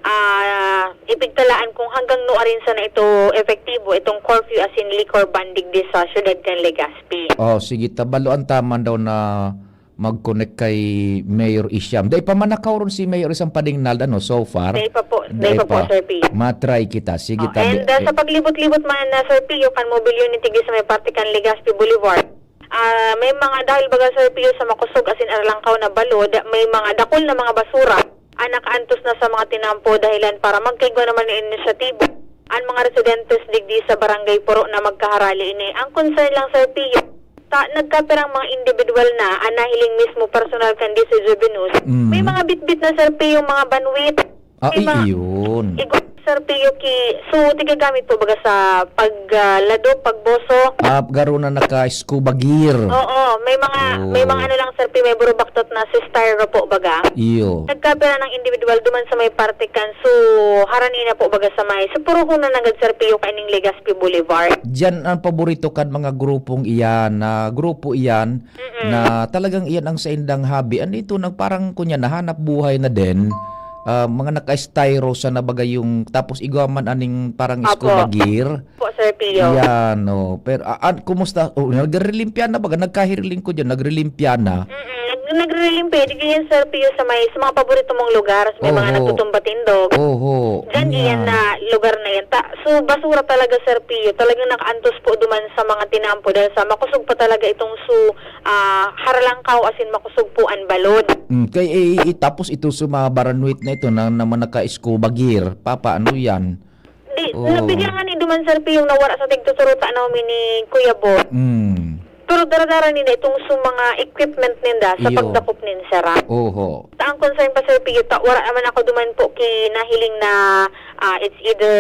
ah, ipigtalaan kung hanggang nuarin sana ito epektibo, itong curfew asin liquor ban digdi sa siyudad kan Legazpi. Oh, sige, tabaluan taman daw na mag-connect kay Mayor Isham. Dai pa manakaw ron si Mayor Isham Padingnal, ano, so far? Dai pa po. Dai Dai pa po, pa. Sir P. Matry kita. Sige, Oh, tabi. and, ah, sa Eh, paglibot-libot man na, Sir P, kan mobilyo ni tigdi sa may parte kan Legazpi Boulevard, ah, may mga dahil baga, Sir P, sa makosog asin aralangkaw na balod, may mga dakul na mga basura ang nakaantos na sa mga tinampo dahilan para magkaigwa naman ng inisyatibo ang mga residentes digdi sa Barangay Puro na magkaharali ini. Ang concern lang, Sir P, ta, nagkapirang mga individual na ang nahiling mismo personal kan D C Juvenus. Mm. May mga bitbit na, Sir P, yung mga banwit. Ah, May mga iyon. igo-, Sir Pio, ki, so, tigagamit po baga sa pag, ah, ladok, pagboso? Ah, garo na naka-scuba gear. Oo, may mga, may mga Oo. ano lang, Sir Pio, may burubaktot na si styro po baga. Iyo. Nagkapira ng individual duman sa may parte kan, so, harani na po baga sa may, sa Puruhunan nanggad, Sir Pio, kaining Legazpi Boulevard. Diyan ang paborito kan mga grupong iyan, na grupo iyan, Mm. na talagang iyan ang saindang hobby. Ano ito, nang parang kunya nahanap buhay na din, ah, mga naka-styro sa na baga yung, tapos igwa man aning parang Apo. Scuba gear. Po, Sir Pio. Yan, oh. Pero, ah, ah, kumusta? Oh, nagrilimpya na baga? Nagkahiriling ko dyan, nagrilimpya na. Mm-mm. Nag-, nagrilimpya. Di ganyan, Sir Pio, sa may, sa mga paborito mong lugar, sa may mga Oho. nagtutumba tindog. Oho. Diyan, iyan Yan. na lugar na yan. Ta-, so, basura talaga, Sir Pio. Talagang nakaantos po duman sa mga tinampo dahil sa makusog pa talaga itong su-, ah, haralangkaw, as in, makusog po ang balod. Mm, kay, eh, eh, tapos ito sa mga baranwit na ito na, na mga naka-scuba gear, papa, ano yan? Di, Oo. nabigla nga ni duman, Sir Pio, yung nawara sa tigtuturuta namin ni Kuya Bo. Mm. Pero daradara ninda itong sa mga equipment ninda sa Iyo. pagdakop nin sira. Oho. Ta ang concern pa, Sir Pio, ta, wala naman ako duman po kinahiling na, ah, it's either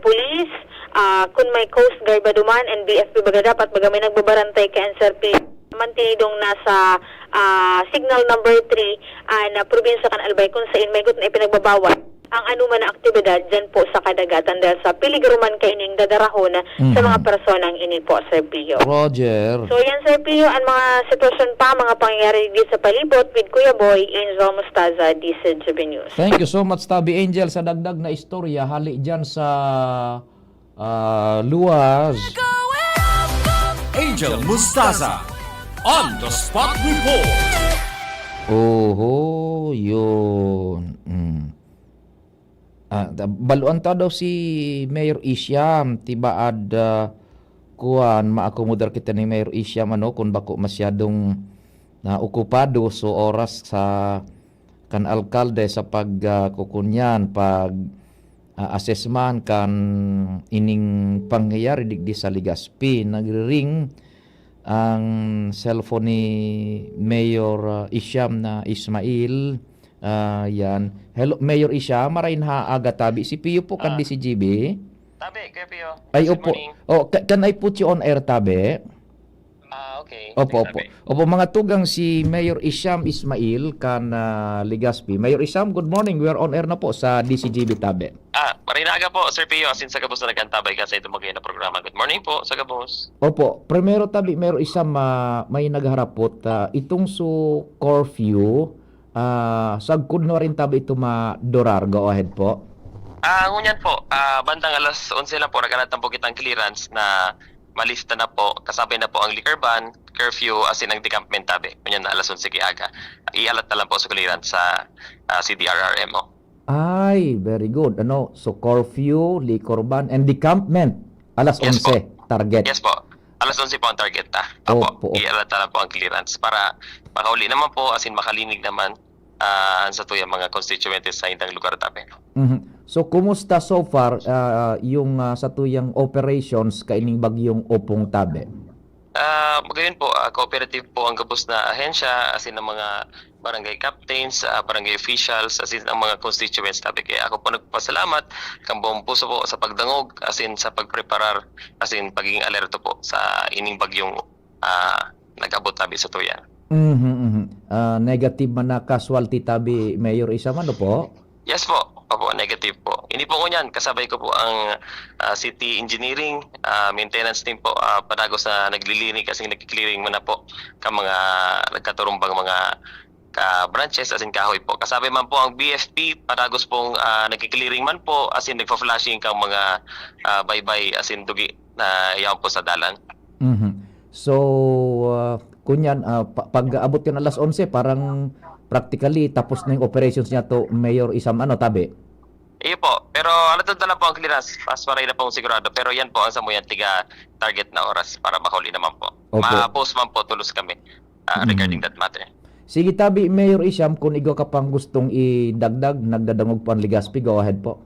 police, ah, kun may Coast Guard ba duman, N B F P baga dapat, baga may nagbabarantay kay an Sir Pio. Mantinidong nasa, ah, signal number three, ah, na probinsya kan Albay, kung sain may gut na ipinagbabawal ang anuman na aktibidad dyan po sa kadagatan dahil sa peligro man kaining dadarahon sa Mhm. mga personang ini po, Sir Pio. Roger. So, yan, Sir Pio, ang mga sitwasyon pa, mga pangyayari dito sa palibot with Kuya Boy, Angel Mostaza, D Z G B News. Thank you so much, Tabi Angel, sa dagdag na istorya hali dyan sa, ah, luwas. Angel Mostaza, on the spot report. Oho, yun. Mm. Ah, da-, baluan ta daw si Mayor Isham, tibaad, ah, kuwan, maakomodar kita ni Mayor Isham, ano, kung bako masyadong naokupado so oras sa kan alkalde sa pag, ah, kukunyan, pag, ah, assessment kan ining pangyayari digdi sa Legazpi. Nagriring ang cellphone ni Mayor, ah, Isham na Ismail. Ah, yan. Hello, Mayor Isham, maray na aga tabi. Si Pio po kan Ah. D C G B. Tabi, Kuya Pio. Ay, Good opo. morning. Oh, ca-, can I put you on air, tabi? Ah, okay. Opo, Sige, opo. tabi. Opo, mga tugang, si Mayor Isham Ismail kan, ah, Legazpi. Mayor Isham, good morning. We are on air na po sa D C G B tabi. Ah, maray na aga po, Sir Pio. Asin sa gabos na nag-antabay ka sa itong mga na programa. Good morning po, sa gabos. Opo, primero tabi, Mayor Isham, ah, may nagharapot, ah, itong su curfew, ah, sagkod na rin tabi ito madurar. Go ahead po. Ah, ngunyan po, ah, bandang alas onse lang po, naghanap po kitang clearance na malifta na po, kasabay na po ang liquor ban, curfew, asin ang decampment tabi. Ngunyan na alas onse ki aga. Ialat na lang po sa clearance sa, ah, C D R R M O. Ay, very good. Ano, so curfew, liquor ban, and decampment, alas Yes po. onse, target. Yes po. Alas onse po ang target ta. Opo. Opo. Ialat na lang po ang clearance para makauli naman po, asin makalinig naman, ah, ang satuyang mga constituents sa indang lugar tabi. Mhm. So, kumusta so far, ah, yung, ah, satuyang operations kaining bagyong Opong tabi? Ah, gayon po, ah, cooperative po ang gabos na ahensya, asin ang mga barangay captains, ah, barangay officials, asin ang mga constituents tabi. Kaya ako po nagpapasalamat kan buong puso po sa pagdangog, asin sa pagpreparar, asin pagiging alerto po sa ining bagyong, ah, nag-abot tabi sa tuya. Mhm, mhm. Ah, negative man na casualty tabi, Mayor Isham, ano po? Yes po. Opo, negative po. Ini po ngunyan, kasabay ko po ang, ah, city engineering, ah, maintenance team po, ah, padagos na naglilinig kasi nagki-clearing man na po ka mga nagkaturumbang mga ka-branches, asin kahoy po. Kasabay man po ang B F P, padagos pong, ah, nagki-clearing man po, asin nagfa-flushing kang mga, ah, baybay, asin dugi na yaon po sa dalan. Mhm. So, ah, kunyan, ah, pa-, pag-abot kan alas onse, parang practically tapos na yung operations niya to, Mayor Isham, ano, tabi? Iyo po. Pero alatod na lang po ang clearance. Mas maray na pong sigurado. Pero yan po ang samuyan, tiga target na oras para makauli naman po. Opo. Ma-post man po tulos kami, ah, Mm. regarding that matter. Sige, tabi, Mayor Isham, kung igwa ka pang gustong idagdag, nagdadangog po ang Legazpi, go ahead po.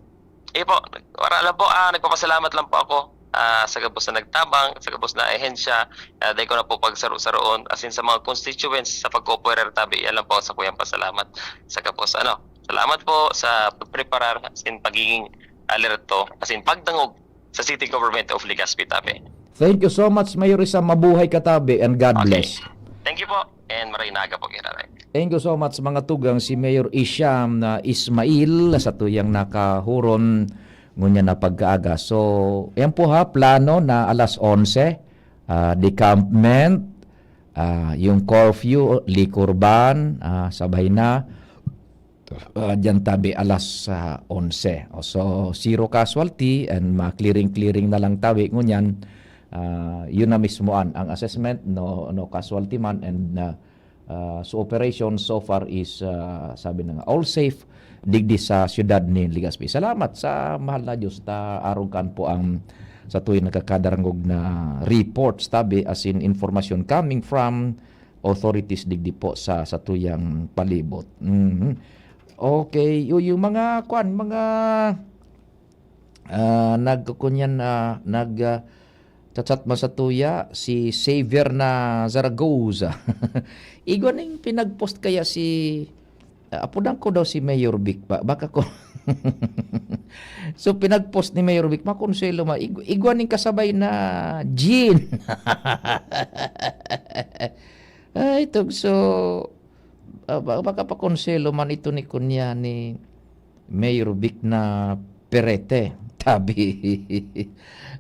Iyo po. Wala lang po. Ah, nagpapasalamat lang po ako, ah, sa gabos na nagtabang, sa gabos na ahensya. Ah, dahil ko na po pagsaro-saroon, asin sa mga constituents sa pagkooperar tabi, yan lang po ang sakuyang pasalamat sa gabos. Ano, salamat po sa pagpreparar, asin pagiging alerto, as in, pagdangog sa City Government of Legazpi, tabi. Thank you so much, Mayor Isam. Mabuhay ka, tabi, and God Okay. bless. Thank you po, and maray na aga po, Kuya Ray. Thank you so much, mga tugang. Si Mayor Isham na Ismail sa tuyang nakahuron ngunyan na pagkaaga. So, yan po ha, plano na alas onse, ah, decampment, ah, yung curfew, liquor ban, ah, sabay na. Ah, diyan tabi alas, ah, onse. O, so, zero casualty and ma-clearing-clearing na lang tabi. Ngunyan, ah, yun na mismo an, ang assessment, no, no casualty man and, ah, ah, so operation so far is, ah, sabi na nga, all safe digdi sa siyudad ni Legazpi. Salamat sa mahal na Diyos ta arog kan po ang sa tuwing nakakadarangog na reports, tabi, as in information coming from authorities digdi po sa, sa tuyang palibot. Mhm. Okay, yu-, yung mga, kwan, mga, ah, nagkukunyan, ah, nag, ah, chat-chat man sa tuya, si Xavier na Zaragoza. Igwa ning pinag-post kaya si, ah, apodan ko daw si Mayor Vic ba? Baka ko So, pinag-post ni Mayor Vic, makonselo ma-, ig-, igwa ning kasabay na Jean. Ay, tugso. Ah, ba-, baka pakonselo man ito ni kunya ni Mayor Vic na perete. Tabi.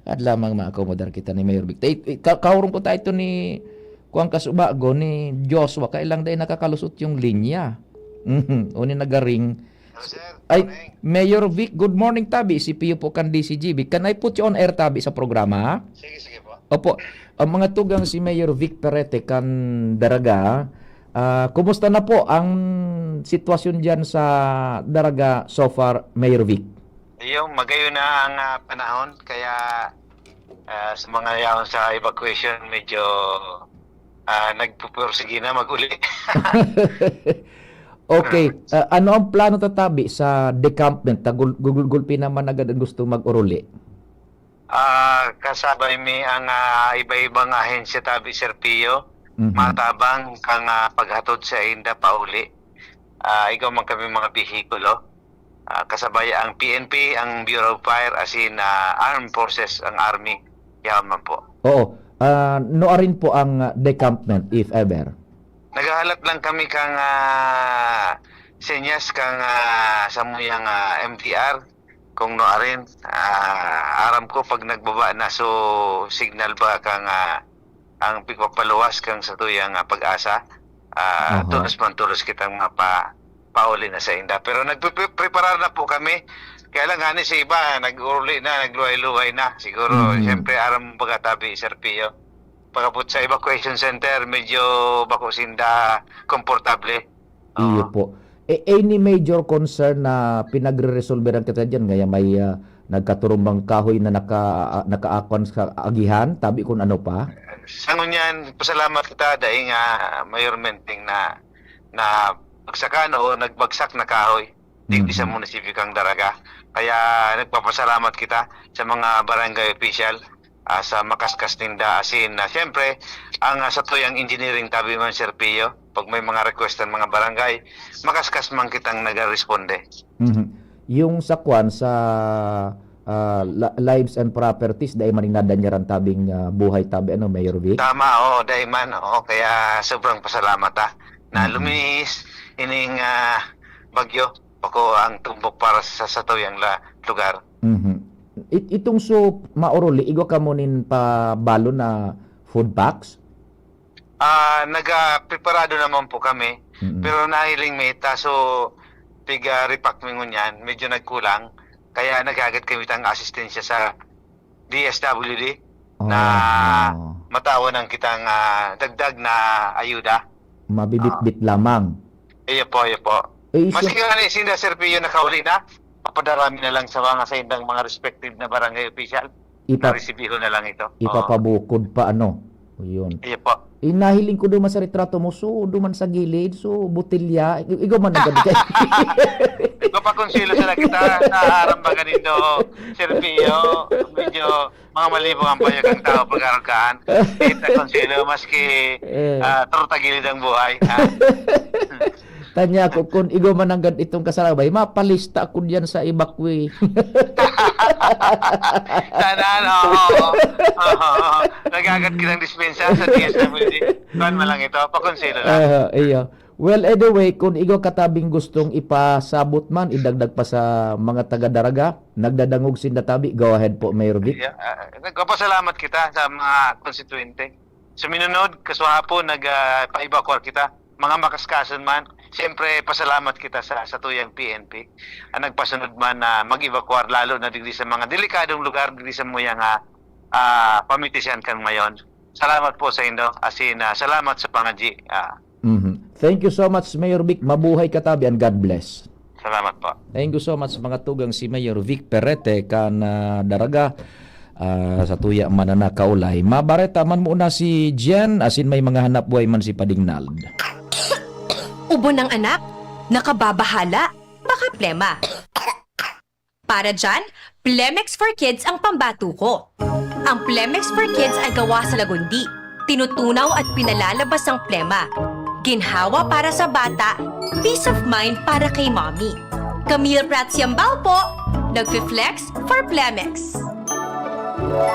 At lamang maakomodar kita ni Mayor Vic. Tay, ka-, kaurong ko tayo ito ni kuwang kasubago ni Joshua. Kailang dahil nakakalusot yung linya. Mhm. O ni nagaring. Hello, sir. Ay, Morning. Mayor Vic, good morning, tabi. Si Pio po kan D C G B. Can I put you on air, tabi, sa programa? Sige, sige po. Opo. Ang mga tugang si Mayor Vic Perete kan Daraga. Ah, kumusta na po ang sitwasyon diyan sa Daraga so far, Mayor Vic? Ayun, magayon na ang, ah, panahon, kaya, ah, sa mga yaon sa evacuation, medyo, ah, nagpupursige na mag-uli. Okay. Hmm. Ah, ano ang plano tatabi sa decampment? Tagul-, gugul-, gulpi naman agad ang gusto mag-uruli. Ah, kasabay mi ang, ah, iba-ibang ahensya tabi, Sir Pio, Mhm. matabang kang, ah, paghatod sa inda pauli. Ah, igwa man kami mga behikulo. Ah, kasabay ang P N P, ang Bureau of Fire, as in, ah, Armed Forces, ang Army. Yaman po. Oo. Ah, nuarin po ang, ah, decampment, if ever? Naghahalat lang kami kang, ah, senyas kang, ah, samuyang, ah, M T R. Kung nuarin, ah, aram ko pag nagbaba na, so signal ba kang, ah, ang pigpapaluwas kang satuyang, ah, pag-asa, ah, Aha. tolos man tolos kitang mapa-, pauli na sa inda. Pero nagpe-, preparar na po kami. Kaya lang, ngani sa iba, nag-uli na, nagluhay-luhay na. Siguro, Mhm. siyempre, aram baga tabi, Sir Pio. Pagabot sa evacuation center, medyo bako sinda komportable. Iyo Oo. po. Eh, any major concern na pinagre-resolveran kita diyan? Ngaya may, ah, nagkaturumbang kahoy na naka-, ah, nakaakon sa agihan, tabi kun ano pa? Sa ngunyan, pasalamat kita dahil nga mayormente na, na bagsakan o nagbagsak na kahoy digdi sa Mhm. munisipyo kang Daraga. Kaya nagpapasalamat kita sa mga barangay official, ah, sa makaskas ninda. As in, ah, siyempre, ang, ah, satuyang engineering tabi man, Sir Pio, pag may mga request ng mga barangay, makaskas man kitang nagresponde. Mhm. Yung sa kwan, sa, ah, la-, lives and properties, dai man rin nadanyaran tabing, ah, buhay tabi, ano, Mayor Vic? Tama, oo, dai man, oo, kaya sobrang pasalamat, ah, na Mhm. luminis ining, ah, bagyo, bako ang tumbok para sa satuyang la-, lugar. Mhm. It-, itong so, maoruli, igwa kamo nin pabalo na food packs? Ah, nagapreparado naman po kami, Mm. pero nahiling mi ta, so, piga-repack mi ngunyan, medyo nagkulang. Kaya naghagad kami tang asistensya sa D S W D na Ah. matawan ang kitang, ah, dagdag na ayuda. Mabibitbit Ah. lamang. Iyo po, iyo po. Eh, Maski iso- nga ni sinda, Sir Pio, nakauli na, papadara mi na lang sa mga, sa indang mga respective na barangay official. Ipa-, Naresibihon na lang ito. Oo. Ipapabukod pa, ano? O, yun. Iyo po. Eh, nahiling ko duman sa retrato mo, so, duman sa gilid, so, botelya. I-, ikaw man ang gabi kayo. Magpapakonsilo sana kita sa aram ba ganindo, Sir Pio? Medyo mga malibong ang payag ang tao pag-arugahan. Kita konsilo, maski, Eh. ah, turtagilid ang buhay, ha? Anya ko, kun igwa man nanggad itong kasalabay, mapalista ako diyan sa evacuee. Tanan, oo, oo. Oo, oo. Nagagat kitang dispensa sa D S W D. Kuwan man lang ito, pakonselo lang. Ah, iyo. Well, anyway, kun igwa katabing gustong ipasabot man, idagdag pa sa mga taga Daraga, nagdadangog sinda tabi, go ahead po, Mayor Vic. Yeah, ah, nagpapasalamat kita sa mga konstituyente. Suminunod, kaswahapon, nag, ah, pa-evacuar kita. Mga makaskason man, siyempre, pasalamat kita sa, sa tuyang P N P. Ang nagpasunod man na mag-evacuar, lalo na digdi sa mga delikadong lugar, digdi sa muyang, ah, ah, pamitisyan kan ngayon. Salamat po sa indo. As in, ah, salamat sa pangadyi. Ah, Mhm. Thank you so much, Mayor Vic. Mabuhay ka tabi and God bless. Salamat po. Thank you so much, mga tugang, si Mayor Vic Perete kan, ah, Daraga, ah, sa tuya man na nakaulay. Mabareta man muna si Jen, asin may mga hanap buhay man si Pading Nald. Ubo ng anak, nakababahala, baka plema. Para dyan, Plemex for Kids ang pambato ko. Ang Plemex for Kids ay gawa sa lagundi. Tinutunaw at pinalalabas ang plema. Ginhawa para sa bata, peace of mind para kay mommy. Camille Prats Yambao po, nagfi-flex for Plemex.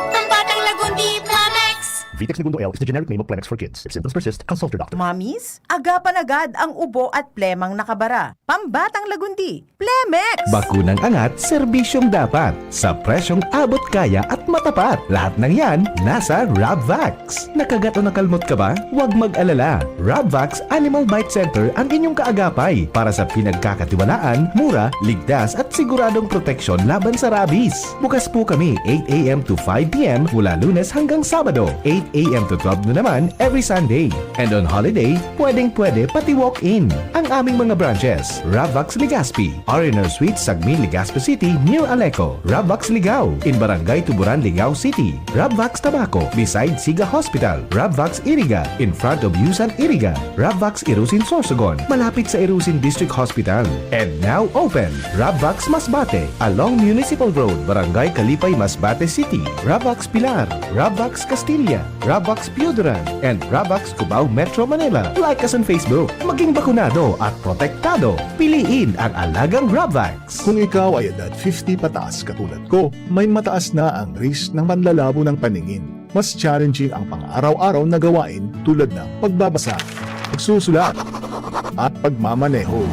Pambatang lagundi, Plemex! Vitex Negundo L is the generic name of Plemex for Kids. If symptoms persist, consult your doctor. Mommies, agapan agad ang ubo at plemang nakabara. Pambatang lagundi, Plemex! Bakunang angat, serbisyong dapat, sa presyong abot kaya at matapat. Lahat ng yan, nasa Rabvax. Nakagat o nakalmot ka ba? Huwag mag-alala. Rabvax Animal Bite Center ang inyong kaagapay para sa pinagkakatiwalaan, mura, ligtas at siguradong proteksyon laban sa rabies. Bukas po kami eight a m to five p m mula Lunes hanggang Sabado, eight a m to twelve noon naman every Sunday. And on holiday, pwedeng-pwede pati walk-in. Ang aming mga branches, Rabvax Legazpi, R and R Suite, Sagmin, Legazpi City, near Aleco, Rabvax Ligao, in Barangay Tuburan, Ligao City, Rabvax Tabaco, beside Siga Hospital, Rabvax Iriga, in front of Yusan Iriga, Rabvax Irusin Sorsogon, malapit sa Irusin District Hospital. And now open, Rabvax Masbate, along Municipal Road, Barangay Kalipay, Masbate City, Rabvax Pilar, Rabvax Castilla, Rabvax Pioduran, and Rabvax Cubao, Metro Manila. Like us on Facebook. Maging bakunado at protektado. Piliin ang alagang Rabvax. Kung ikaw ay edad fifty pataas katulad ko, may mataas na ang risk ng panlalabo ng paningin. Mas challenging ang pang-araw-araw na gawain tulad ng pagbabasa, pagsusulat, at pagmamaneho.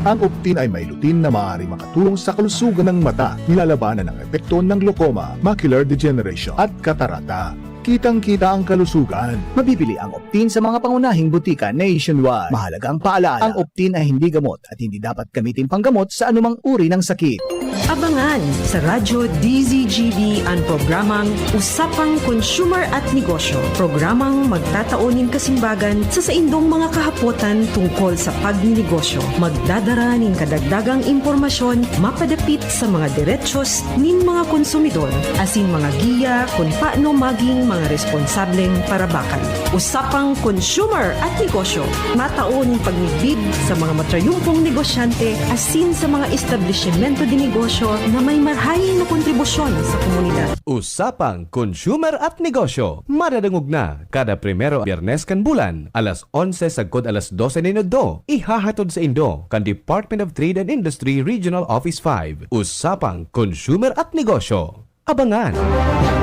Ang Optin ay may lutein na maaaring makatulong sa kalusugan ng mata, nilalabanan ang epekto ng glaucoma, macular degeneration, at katarata. Kitang-kita ang kalusugan. Mabibili ang Optin sa mga pangunahing butika nationwide. Mahalagang paalaala, ang Optin ay hindi gamot at hindi dapat gamitin panggamot sa anumang uri ng sakit. Abangan sa Radyo D Z G B ang programang Usapang Consumer at Negosyo, programang magtatao nin kasimbagan sa saindong mga kahapotan tungkol sa pagninegosyo. Magdadara nin kadagdagang impormasyon mapadapit sa mga derechos nin mga konsumidor, asin mga giya kun paano maging mga responsableng parabakan. Usapang Consumer at Negosyo, matao nin pagmidbid sa mga matrayumpong negosyante asin sa mga establisimento de negosyo na may marahay na kontribusyon sa komunidad. Usapang Consumer at Negosyo, madadangog na kada primero Biyernes kan bulan, alas onse sagkod alas dose nin udto. Ihahatod saindo kan Department of Trade and Industry Regional Office five. Usapang Consumer at Negosyo. Abangan.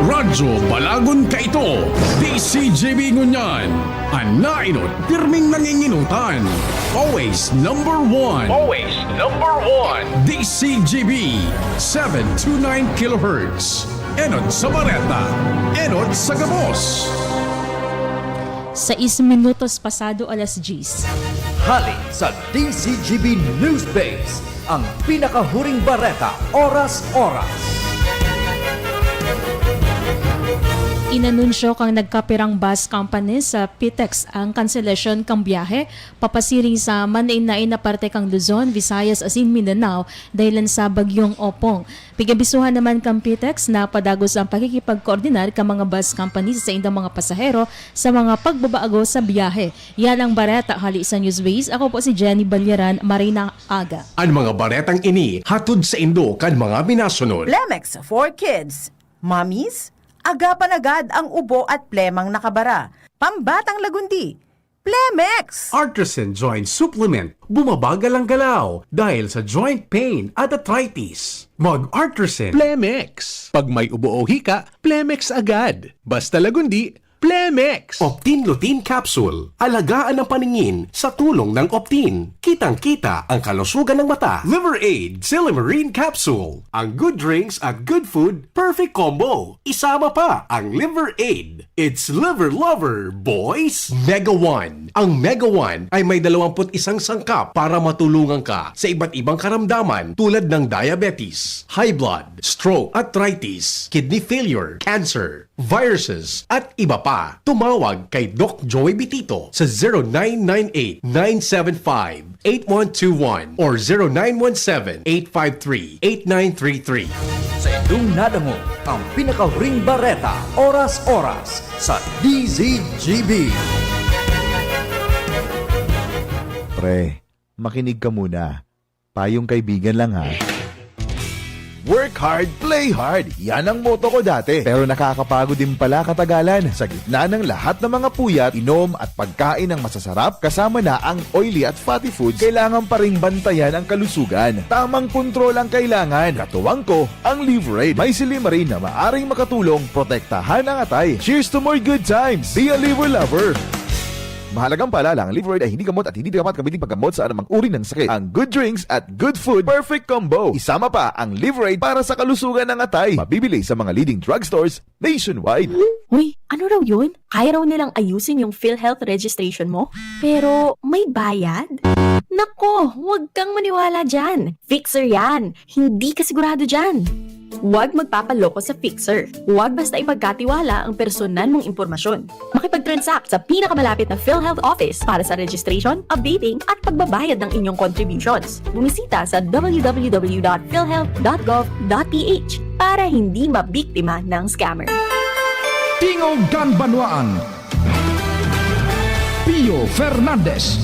Radyo Balagon kaito, D C G B ngunyan. An naenot, pirming nangingenotan. Always number one. Always number one. D C G B, seven two nine kilohertz. Enot sa bareta, enot sa gabos. Sais minutos pasado alas diyes. Hali sa D C G B News Base, ang pinakahuring bareta, oras-oras. Inanunsyo kan nagkapirang bus company sa Pitex ang kanselasyon kan biyahe papasiring sa main-nain na parte kan Luzon, Visayas asin Mindanao dahilan sa Bagyong Opong. Pig-abisohan naman kan Pitex na padagos ang pakikipagkoordinar kan mga bus company sa saindang mga pasahero sa mga pagbabago sa biyahe. Yan ang bareta hali sa Newsbase. Ako po si Jenny Balyaran. Maray na aga. An mga baretang ini hatod saindo kan mga minasunod. Plemex for Kids. Mommies, agapan agad ang ubo at plemang nakabara. Pambatang lagundi. Plemex! Artisan Joint Supplement. Bumabagal ang galaw dahil sa joint pain at arthritis. Mag-Artisan. Plemex. Pag may ubo o hika, Plemex agad. Basta lagundi, Plemex. Optin Lutein Capsule. Alagaan ang paningin sa tulong ng Optin. Kitang-kita ang kalusugan ng mata. Liver Aid Silimarin Capsule. Ang good drinks at good food, perfect combo. Isama pa ang Liver Aid. It's Liver Lover, boys! Mega One. Ang Mega One ay may dalawampu't isang sangkap para matulungan ka sa iba't ibang karamdaman tulad ng diabetes, high blood, stroke, arthritis, kidney failure, cancer, viruses, at iba pa. Tumawag kay Doc Joey Bitito sa zero nine nine eight nine seven five eight one two one or zero nine one seven eight five three eight nine three three. Sa inyong nadangog ang pinakahuring bareta, oras-oras, sa D Z G B. Pre, makinig ka muna. Payong kaibigan lang, ha. Work hard, play hard. Yan ang motto ko dati. Pero nakakapagod din pala katagalan. Sa gitna ng lahat ng mga puyat, inom at pagkain ng masasarap, kasama na ang oily at fatty foods, kailangan pa ring bantayan ang kalusugan. Tamang kontrol ang kailangan. Katuwang ko, ang Liverade. May silimarin na maaring makatulong protektahan ang atay. Cheers to more good times! Be a Liver Lover! Mahalagang paalala, ang Liverade ay hindi gamot at hindi dapat gamitin paggamot sa anumang uri ng sakit. Ang good drinks at good food, perfect combo. Isama pa ang Liverade para sa kalusugan ng atay. Mabibili sa mga leading drugstores nationwide. Uy, ano raw yun? Kaya raw nilang ayusin yung PhilHealth registration mo? Pero may bayad? Nako, huwag kang maniwala dyan. Fixer yan. Hindi ka sigurado dyan. Huwag magpapaloko sa Fixer. Huwag basta ipagkatiwala ang personal mong impormasyon. Makipag-transact sa pinakamalapit na PhilHealth office para sa registration, updating, at pagbabayad ng inyong contributions. Bumisita sa w w w dot philhealth dot gov dot p h para hindi mabiktima ng scammer. Tingog kan Banwaan, Pio Fernandez.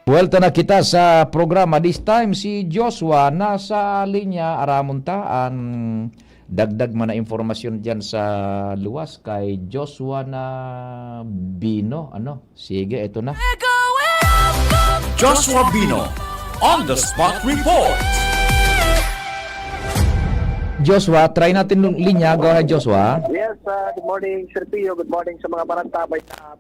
Buwelta na kita sa programa. This time, si Joshua nasa linya. Aramon ta an dagdag man na impormasyon diyan sa luwas kay Joshua na Bino. Ano? Sige, eto na. Joshua Bino, on the spot report. Joshua, try natin yung linya. Go ahead, Joshua. Yes, uh, good morning, Sir Pio. Good morning sa mga barantabay na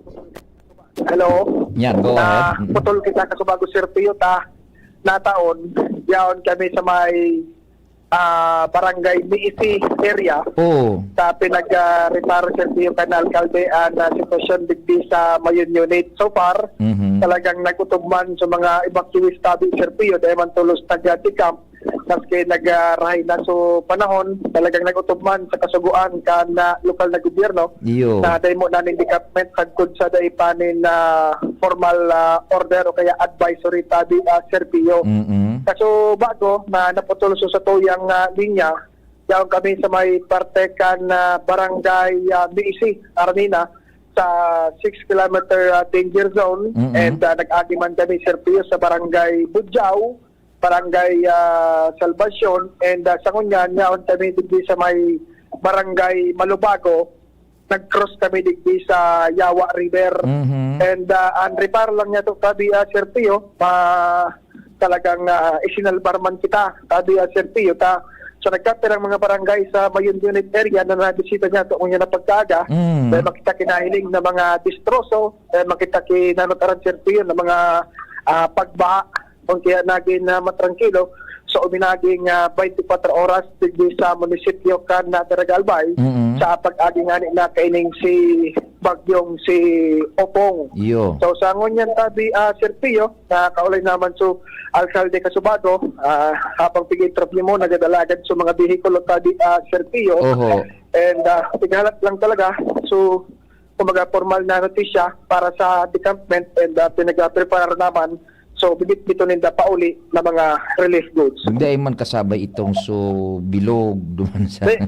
Hello? Yan, go ahead. Mm. Putol kita, Kasubago, Sir Pio, ta. Nataon, yaon kami sa may, ah, barangay Miisi area. Oo. Sa pinag, ah, reparo, Sir Pio, kan alkalde, an, ah, sitwasyon digdi sa Mayon Unit. So far, Mhm. talagang nag-utob man sa mga evacuees tabi, Sir Pio, dahil man tulos taga-decamp, maski nag, ah, rahay na so panahon, talagang nag-utob man sa kasugoan kan, ah, lokal na gobyerno Iyo. na dahil mo na ning decampment sagkod sa dai pa nin, ah, formal, ah, order o kaya advisory tabi, ah, Sir Pio. Mm-mm. Kaso bago na naputol so sa tuyang, ah, linya, yaon kami sa may parte kan, ah, barangay, ah, Miisi, Armina, sa six kilometer, ah, danger zone. Mm-mm. And, ah, nag-agi man kami, Sir Pio, sa barangay Budjao, barangay, ah, Salvacion, and, ah, sa ngunyan, yaon kami digdi sa may barangay Malubago, nag-cross kami digdi sa Yawa River. Mhm. And, ah, ang reparo lang niya to, tabi, ah, Sir Pio, ah, talagang, ah, isinalbar man kita, tabi, ah, Sir Pio, ta, so nagkapirang mga barangay sa Mayon Unit area na nabisita niya to, ngunyan na pagkaaga, Mm. dahil makita kinahiling na mga distroso, dahil makita kinanotaran, Sir Pio, na mga, ah, pagbaha, kung kaya naging, ah, matrangkilo. So, uminaging, ah, twenty-four oras digdi sa munisipyo kan, ah, Daraga Albay, Mm-mm. sa pag-agi ngani na kaining si Bagyong si Opong. Iyo. So, sa ngunyan tabi, ah, Sir Pio, na kaulay naman so alkalde Kasubago, ah, habang pig-interview mo, nagadalagan so mga bihikulo tabi, ah, Sir Pio. Oho. And, ah, tighalat lang talaga. So, kumbaga, formal na notisya para sa decampment and, ah, pinag-prepare naman. So, bibit-bito ninda pauli na mga relief goods. Hindi ay man kasabay itong so bilog duman sa Hindi.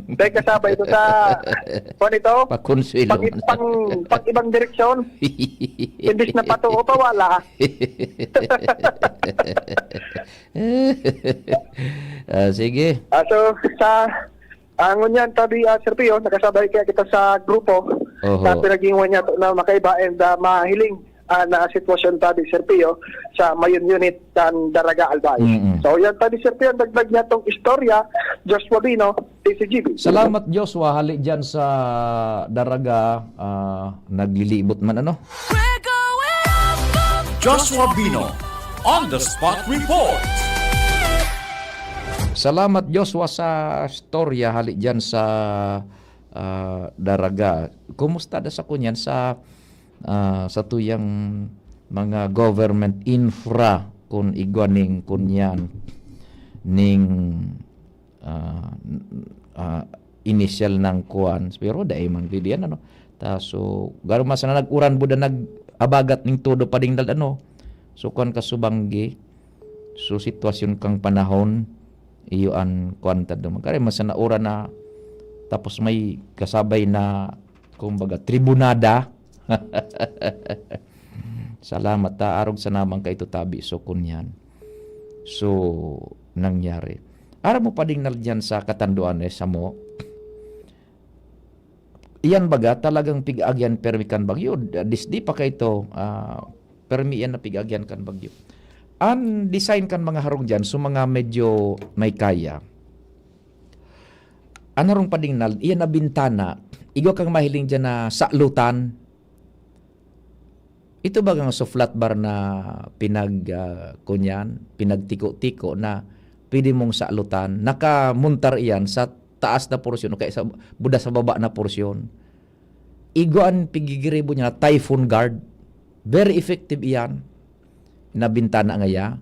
Hindi kasabay ito sa, kung ito? Pakonsuelo Pag, man. pang, pag ibang direksyon. Imbis na patuo, pawala. Ah, sige. Ah, so, sa, ah, ngunyan, tabi, ah, Sir Pio, nakasabay kaya kita sa grupo Oho. Na pinaghinguan niya to na makaiba and, ah, mahiling, ah, na sitwasyon tabi, Sir Pio, sa Mayon Unit kan Daraga, Albay. Mm-mm. So, yan tabi, Sir Pio, ang dagdag niya tong istorya, Joshua Bino, T C G B. Salamat, Joshua. Hali dyan sa Daraga, ah, naglilibot man, ano? Joshua Bino, on the spot report. Salamat, Joshua, sa storya hali dyan sa, ah, Daraga. Kumusta da sa kunyan sa, ah, sa tuyang mga government infra, kun igwa ning kunyan, ning, ah, n-, ah, inisyal ng kuwan, pero dai man gid yan, ano. Ta, so, garo man sana nag-uran buda nag-abagat ning todo pa ding dal-, ano. So, kuwan ka subanggi. So, sitwasyon kang panahon, iyo an kuwan ta duman. Kare man sana uran na, tapos may kasabay na, kumbaga, tribunada. Salamat, ta, arog sa namang kaito tabi. So, kunyan. So, nangyari. Aram mo pa ding naldiyan sa katanduan eh, samo? Iyan baga, talagang pig-agyan permi kan bagyo. Disdi pa kaito, ah, permi iyan na pig-agyan kan bagyo. An design kan mga harong diyan, so mga medyo may kaya. An harong padingnal, iyan na bintana, igwa kang mahiling diyan na salutan. Ito bagang so flat bar na pinag, ah, kunyan, pinagtiko-tiko na pwede mong salutan. Nakamontar iyan sa taas na porsyon o kaya sa, buda sa baba na porsyon. Igwa an pigigiribo niya, typhoon guard. Very effective iyan na bintana ngaya.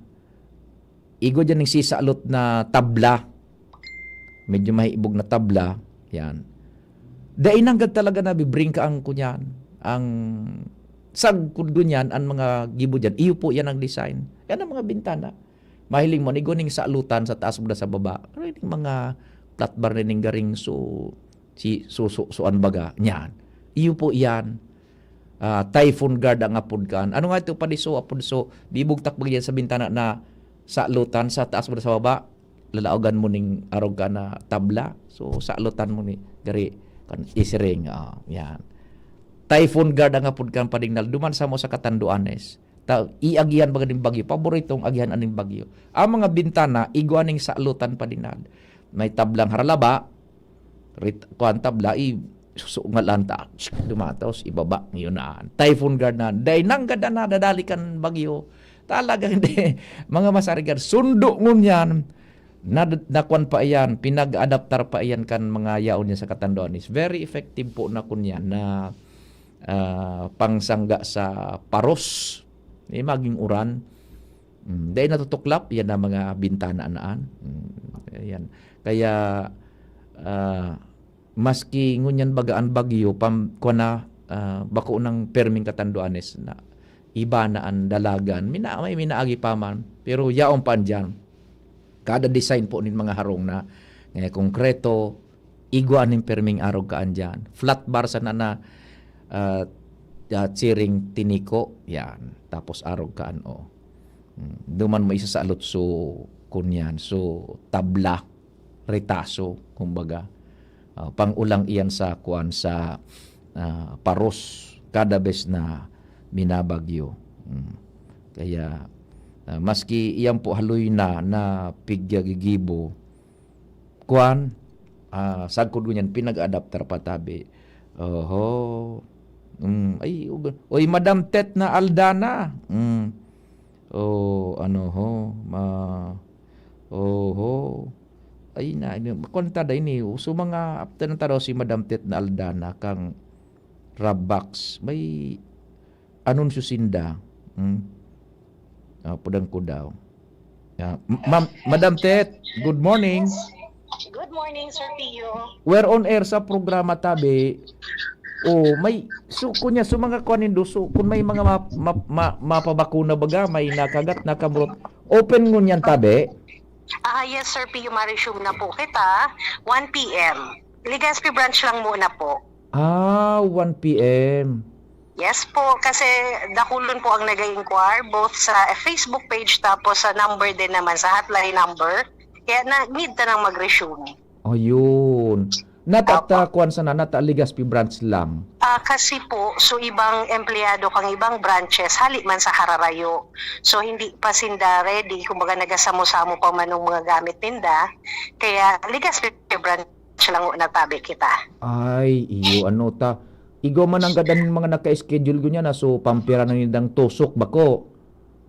Igwa diyan ning sisalot na tabla. Medyo mahibog na tabla. Yan. Dai nanggad talaga nabibring ka ang kunyan. Ang sagkod ngunyan, ang mga gibo diyan, iyo po yan ang design. Yan ang mga bintana. Mahiling mo, igwa ning salutan sa taas, buda sa baba. Pero yung mga flat bar na ning garing, so, si, so, so, so, an baga, yan. Iyo po yan. Ah, typhoon guard ang apod kan. Ano nga ito, padiso, apod so, di bugtak ba yan sa bintana na salutan sa taas, buda sa baba? Lalaogan mo ning arog ka na tabla. So, salutan mo ni, gari, kan, isiring, ah, yan. Typhoon guard ang apod kan padingnal. Duman sa mo sa Catanduanes. Ta-, iagihan baga ning bagyo. Paboritong agihan aning bagyo. Ang mga bintana, igwa ning salutan padingnal. May tablang haralaba, rit-, kuwan tabla, i-, susungalan ta. Dumataos, ibaba, yun na. Typhoon guard na. Dai nanggad na nadadali kan bagyo. Talaga hindi. Mga masarigan, sundo ngunyan, na, na kuwan pa iyan, pinag-adaptar pa iyan kan mga yaon niya sa Catanduanes. Very effective po na kunyan na, ah, pangsangga sa paros. Eh, maging uran. Mm, dai natutuklap, yan ang mga bintana naan. Mm, ayan. Kaya, ah, maski ngunyan baga an bagyo, pam-, kuwan na, ah, bako nang perming Catanduanes na iba na an dalagan. Mina-, may minaagi pa man, pero yaon pa andyan. Kada design po nin mga harong na, eh, konkreto, igwa nin perming arog ka andyan. Flat bar sana na, ah, ah, siring tiniko, yan. Tapos arog ka an, oh. Hmm, duman mo isa sa alutso, kunyan. So, tabla, retaso, kumbaga. Ah, pang-ulang iyan sa, kuwan, sa, ah, paros, kada bes na minabagyo. Hmm. Kaya, ah, maski iyan po haloy na, na pigyagigibo, kuwan, ah, sagkod ngunyan, pinag-adaptar pa tabi. Oho. Mm, ay, ug-, oy, Madam Tet na Aldana. Mm. Oh, ano ho, ma-, oho. Ay, na, ini, kuwan ta da ini. So, mga, after na ta daw si Madam Tet na Aldana, kang Rabax. May anunsyo sinda. Hmm. Ah, pudang ko daw. Ah, m-, Ma'am, Madam Tet, good morning. Good morning, Sir Pio. We're on air sa programa tabi. Oh, may, so, kunya, so, mga kuwan nindo, so, kung may mga ma-, ma-, ma-, mapabakuna baga, may nakagat, nakamurot, open ngunyan tabi? Ah, yes, Sir Pio, ma-resume na po kita. One P M. Legazpi branch lang muna po. Ah, one P M. Yes po, kasi dakulon po ang nag-inquire, both sa Facebook page tapos sa number din naman, sa hotline number. Kaya na, need ta nang mag-resume. Ayun. Nata Opo. ta kuwan sana, nata Legazpi branch lang. Ah, kasi po, so ibang empleyado kang ibang branches, hali man sa kararayo. So hindi pa sinda ready, kumbaga nagasamo-samo pa man ang mga gamit ninda. Kaya Legazpi branch lang ho natabi kita. Ay, iyo, ano ta. Igwa man ang gadan mga naka-schedule ko niya na, so pampira na nindang tusok bako.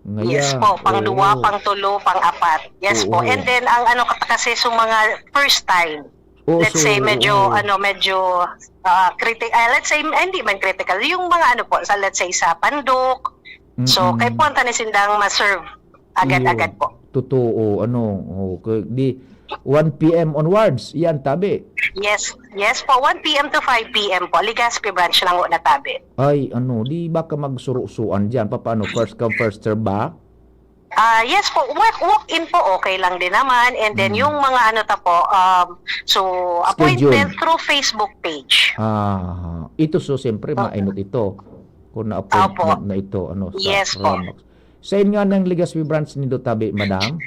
Ngaya, Yes po, pang duwa, oo. pang tulo, pang apat. Yes po. Oo. And then, ang ano ka kasi, so mga first time, Oo, let's so, say, medyo, oo. ano, medyo, ah, criti-, ah, let's say, eh, hindi man critical. Yung mga ano po, sa, let's say, sa pandok. So, Mm-mm. kay puwanta ni sindang ma-serve agad-agad Mm. po. Totoo, ano, oh, kay di one P M onwards, yan, tabi. Yes, yes po, one P M to five P M po. Legazpi branch lang ho natabi. Ay, ano, di ba ka magsurusuan diyan? Papaano? First come, first serve ba? Ah, yes po, walk, walk-in po, okay lang din naman. And then, Mm. yung mga ano ta po, um, so, Schedule. appointment through Facebook page. Ah, ito, so, siyempre, Opo. mainot ito. Kung na-appointment Opo. na ito, ano, sa Yes po. Ramax. Sain nga nang Legazpi branch nindo tabi, madam?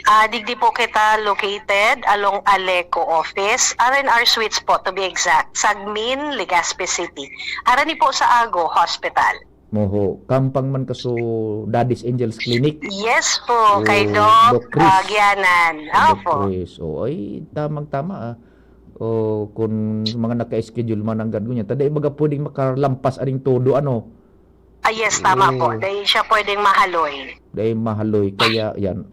Ah, digdi po kita located along Aleco office, R and R Suites po, to be exact, Sagmin, Legazpi City. Arani po sa Ago Hospital. Moho, kampang man kaso Daddy's Angels Clinic? Yes po, kay Oh, Doc Doc Chris. ah, Gianan. Doc Opo. Chris. Oh, ay, tamang-tama, ah. Oh, kung mga naka-schedule man ang gadgo niya, tada ibaga pwedeng makalampas aring todo, ano? Ah, yes, tama po. Oo. Dahil siya pwedeng mahaloy. Dahil mahaloy. Kaya, yan.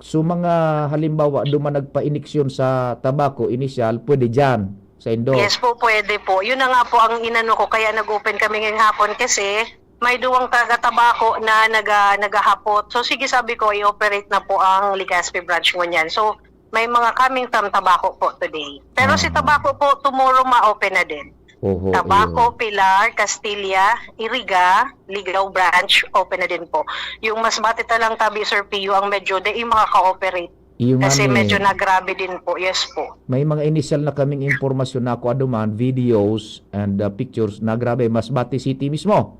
So, mga halimbawa, duman nagpa-iniksyon sa tabako, inisyal, pwede dyan, sa indo? Yes po, pwede po. Yun na nga po ang inano ko. Kaya nag-open kami ngayong hapon kasi may duwang taga-tabako na naga-, naghahapot. So, sige, sabi ko, i-operate na po ang Legazpi branch ngunyan. So, may mga coming from Tabaco po today. Pero si Ah. Tabaco po, tomorrow ma-open na din. Oho, Tabaco, iyo. Pilar, Castilla, Iriga, Ligao branch, open na din po. Yung Masbate ta lang tabi, Sir Pio, ang medyo dai makaka-operate. Iyo nga Kasi ni. medyo nagrabe din po. Yes po. May mga initial na kaming impormasyon na ako aduman, videos and, uh, pictures na grabe, Masbate City mismo.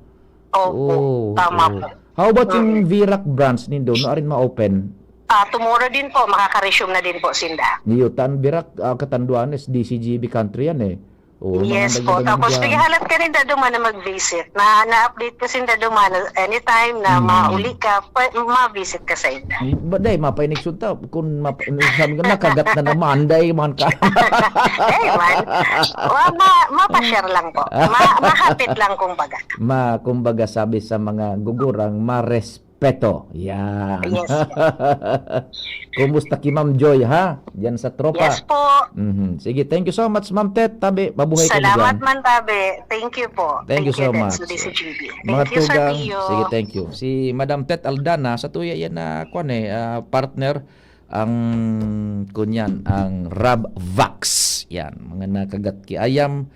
Opo, Oo, tama oo. po. How about yung Mm. Virac branch nindo? No, arin ma-open? Ah, tomorrow din po, makaka-resume na din po sinda. Niyo, tan Virac, ah, Catanduanes, D C G B country yan eh. Oo, mga Yes po. nagdadagdag Tapos, dyan. naghahalat ka rin daw duman na mag-visit. Na, na-update ko sinda duman na anytime na Mm. mauli ka, pwe-, ma-visit ka sa inda. Ba, day, mapainig sunta. Kung map-, sabi ko, nakagat na naman, day, man ka. Day, man. Wa-, ma-, mapa-share lang po. Ma-, mahapit lang, kumbaga. Ma-, kumbaga, sabi sa mga gugurang, marespeto. Yan. Yes, sir. Kumusta ki Ma'am Joy, ha? Diyan sa tropa. Yes po. Mhm. Sige, thank you so much, Ma'am Tet. Tabi, mabuhay ka Salamat dyan. man, tabi. Thank you po. Thank you Thank you so din, much. Sir D C G B. Mga Thank you, Sir tugang, Pio. sige, thank you. Si Madam Tet Aldana, sa tuya yan na, kwan eh, ah, partner, ang, kunyan, ang Rab Vax. Yan, mga nakagat ki ayam,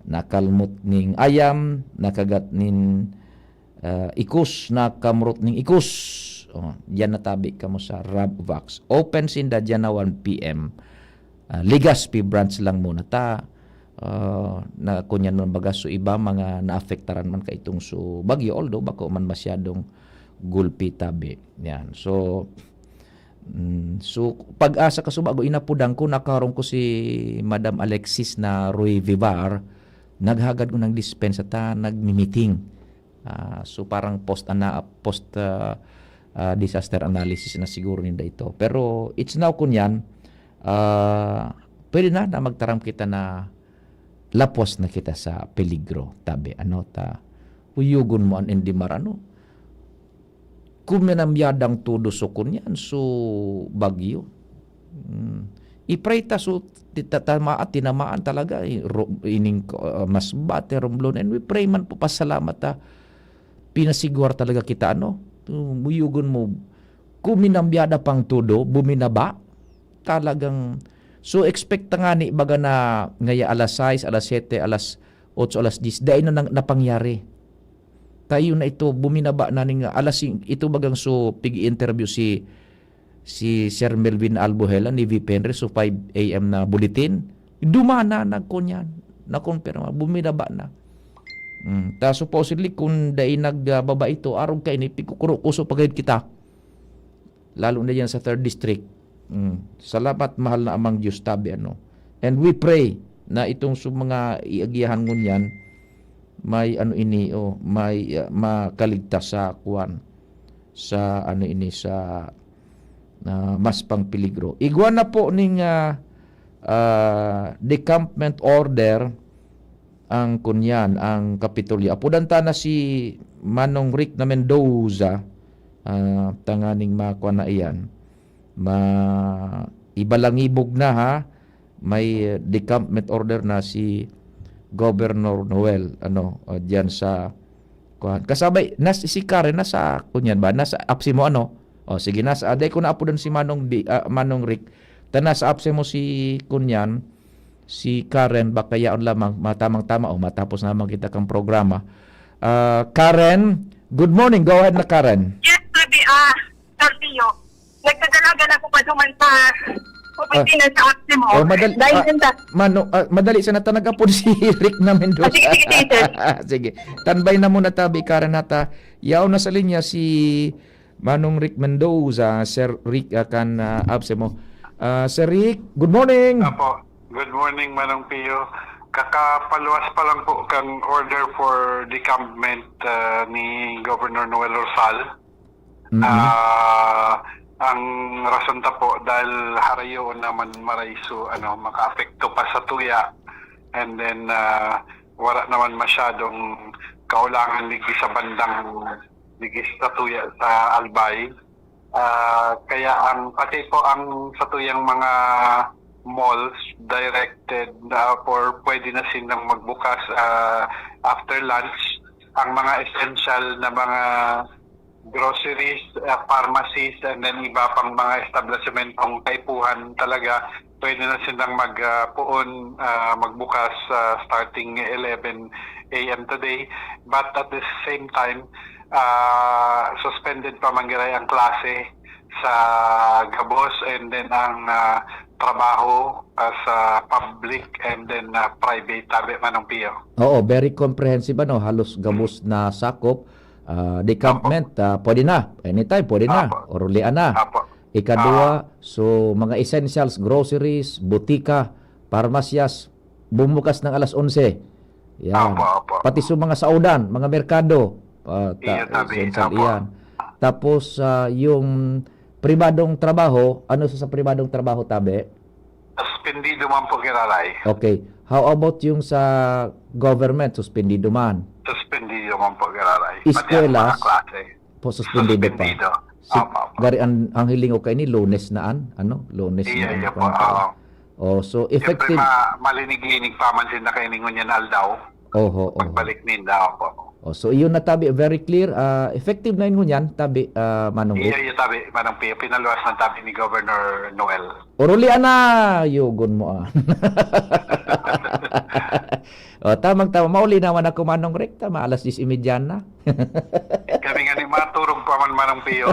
nakalmot ning ayam, nakagat nin, ah, ikus, nakamrot ning ikus. Oh, yan natabi kamo sa Rab Vax. Open sinda dyan na one P M. Ah, Legazpi branch lang muna ta. Ah, na, kunyan man baga, so iba mga naapektaran man kaitong so bagyo, although bako man masyadong gulpi tabi. Yan. So, mm, so, pag-asa ka subago, inapudan ko, nakaharong ko si Madam Alexis na Roy Vivar, naghagad ko ng dispensa ta, nagmi-meeting. Ah, so parang post ana-, post, ah, ah, disaster analysis na siguro ninda ito. Pero it's now kunyan, ah, pwede na, na magtaram kita na lapos na kita sa peligro, tabi. Ano ta, uyugon mo an Indimar, ano? Kuminamyadang todo so kunyan, so bagyo. Hmm. I-pray ta, so, ti-, ta-, tama-, tinamaan talaga, eh, ro-, ining, ah, Masbate, Romblon, and we pray man po, pasalamat ta. Pinasigwar talaga kita, ano? Uyugon mo, kuminamyada pang todo, buminaba. Talagang, so, expect ta ngani, baga na, ngaya alas sais, alas siyete, alas otso, alas diyes, dai na nang, napangyari. Tayo na ito, buminaba na ning alas sing-, ito bagang so, pig-interview si, si Sir Melvin Albuhela ni V P Henry, so five A M na bulletin. Dumana, nagkunyan, nakumpirma, buminaba na. Mm, ta supposedly, kung dai nagbaba ito, arog kaini, pigkukuro-kuso pa gayud kita. Lalo na diyan sa third district. Mm, salamat, mahal na Amang Diyos, tabi, ano. And we pray na itong sa mga iagihan ngunyan, may ano ini, oh, may, ah, makaligtas sa kuwan, sa ano ini, sa, ah, mas pang peligro. Igwa na po ning, ah, ah, decampment order ang kunyan, ang Kapitolyo. Apodan ta na si Manong Rick na Mendoza, ah, tanganing makuha na iyan. Ma-, ibalangibog na, ha? May, eh, decampment order na si Governor Noel, ano, ah, diyan sa, kuwan. Kasabay, nas-, si Karen, nasa, kunyan ba? Nasa APSEMO, ano? O, sige, nasa, ah, dai ko na apodan si Manong Bi-, ah, Manong Rick. Ta nasa APSEMO si, kunyan, si Karen, baka yaon lamang, matamang-tama, o matapos naman kita kang programa. Ah, Karen, good morning. Go ahead na, Karen. Yes, sabi, ah, Sir Pio. Nagdadalagan ako pa duman sa opisina sa APSEMO. Oh, madali, Dahil ah, dun sa Mano, ah, madali sana ta nag-apod si Rick na Mendoza. Ah, sige, sige, sige, sir. Sige. Tanbay na muna tabi, Karen, ha, ta. Yaon na sa linya si Manong Rick Mendoza, Sir Rick, ah, kan, ah, APSEMO. Ah, Sir Rick, good morning. Apo. Good morning, Manong Pio. Kakapaluwas pa lang po kang order for decampment, ah, ni Governor Noel Rosal. Mm. Ah, ang rason ta po, dahil harayo naman maraiso, ano, makaapekto pa sa tuya. And then, ah, wala naman masyadong kaulangan digdi sa bandang, digdi sa tuya sa Albay. Ah, kaya ang, pati po ang sa tuyang mga malls directed na for pwede na silang magbukas, ah, after lunch. Ang mga essential na mga groceries, ah, pharmacies, and then iba pang mga establishmentong kaipuhan talaga, pwede na silang mag, ah, puon, ah, magbukas, ah, starting eleven a m today. But at the same time, ah, suspended pa man giraray ang klase sa gabos, and then ang, ah, trabaho, ah, sa public and then, ah, private, tabi, Manong Pio. Oo, very comprehensive, ano, halos gabos na sakop. Ah, decampment, ah, pwede na. Anytime, pwede na. Apo. Urulian na. Apo. Ikadua, Ah. so, mga essentials, groceries, butika, parmasyas, bumukas ng alas onse. Yan. Apo, apo. Pati sa mga saudan, mga merkado, ah, ta-, Iyo, tabi. essential Apo. iyan. Tapos, ah, yung pribadong trabaho, ano sa, sa pribadong trabaho, tabi? Suspendido man po, giraray. Okay. How about yung sa government? Suspendido man? Suspendido man po, giraray. Pati ang Eskwela, mga klase. po, suspendido pa. Suspendido. Si, Opo, opo. gari, ang, ang hiling ko kaini, Lunes na an, ano? Lunes Iya, na an iya po, kwan pa. oo. Oh, so Siyempre, effective. ma-, malinig-linig pa man sinda kaini ngunyan aldaw. Oho, oho. Pagbalik ninda, opo. Oh, so iyon na tabi, very clear. Ah, effective na yun ngunyan, tabi, ah, Manong Iya, Rick. iya, tabi, Manong Pio. Pinaluwas na tabi ni Governor Noel. Urulian na! Yugon mo, ah. Oh, tamang-tama. Mauli naman ako, Manong Rick. Tama, alas diyes y media na. Kami nga ni maturog pa man, Manong Pio.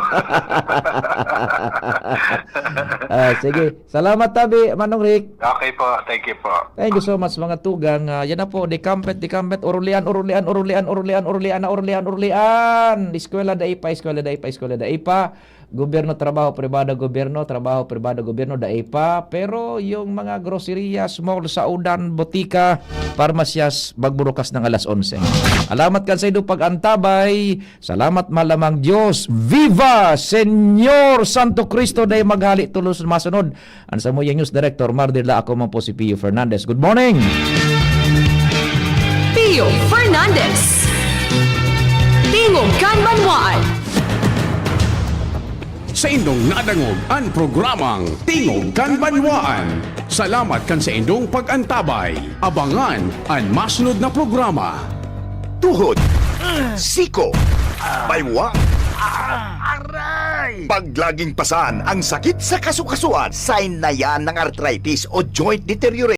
Ah, sige. Salamat, tabi, Manong Rick. Okay po. Thank you po. Thank you so much, mga tugang. Ah, yan na po, decampment, decampment, urulian, urulian, urulian, urulian, urulian, na urulian, urulian. Eskwela, dai pa, eskwela, dai pa, eskwela, dai pa. Gobyerno, trabaho, pribado, gobyerno, trabaho, pribado, gobyerno, dai pa. Pero yung mga groceria, small, saudan, botika, parmasyas, magburukas ng alas onse. Salamat kan sa indo pag-antabay. Salamat, malamang Diyos. Viva Señor Santo Cristo, dai maghali, tulos masunod. Ang samuyang news director, Mardila, ako man po si Pio Fernandez. Good morning! Pio Fernandez. Tingog kan Banwaan. Sa indong nadangog an programang Tingog kan Banwaan. Salamat kan sa indong pag-antabay. Abangan an masunod na programa. Tuhod, siko, baywa, aray! Paglaging pasan ang sakit sa kasukasuan, sign na yan ng arthritis o joint deterioration.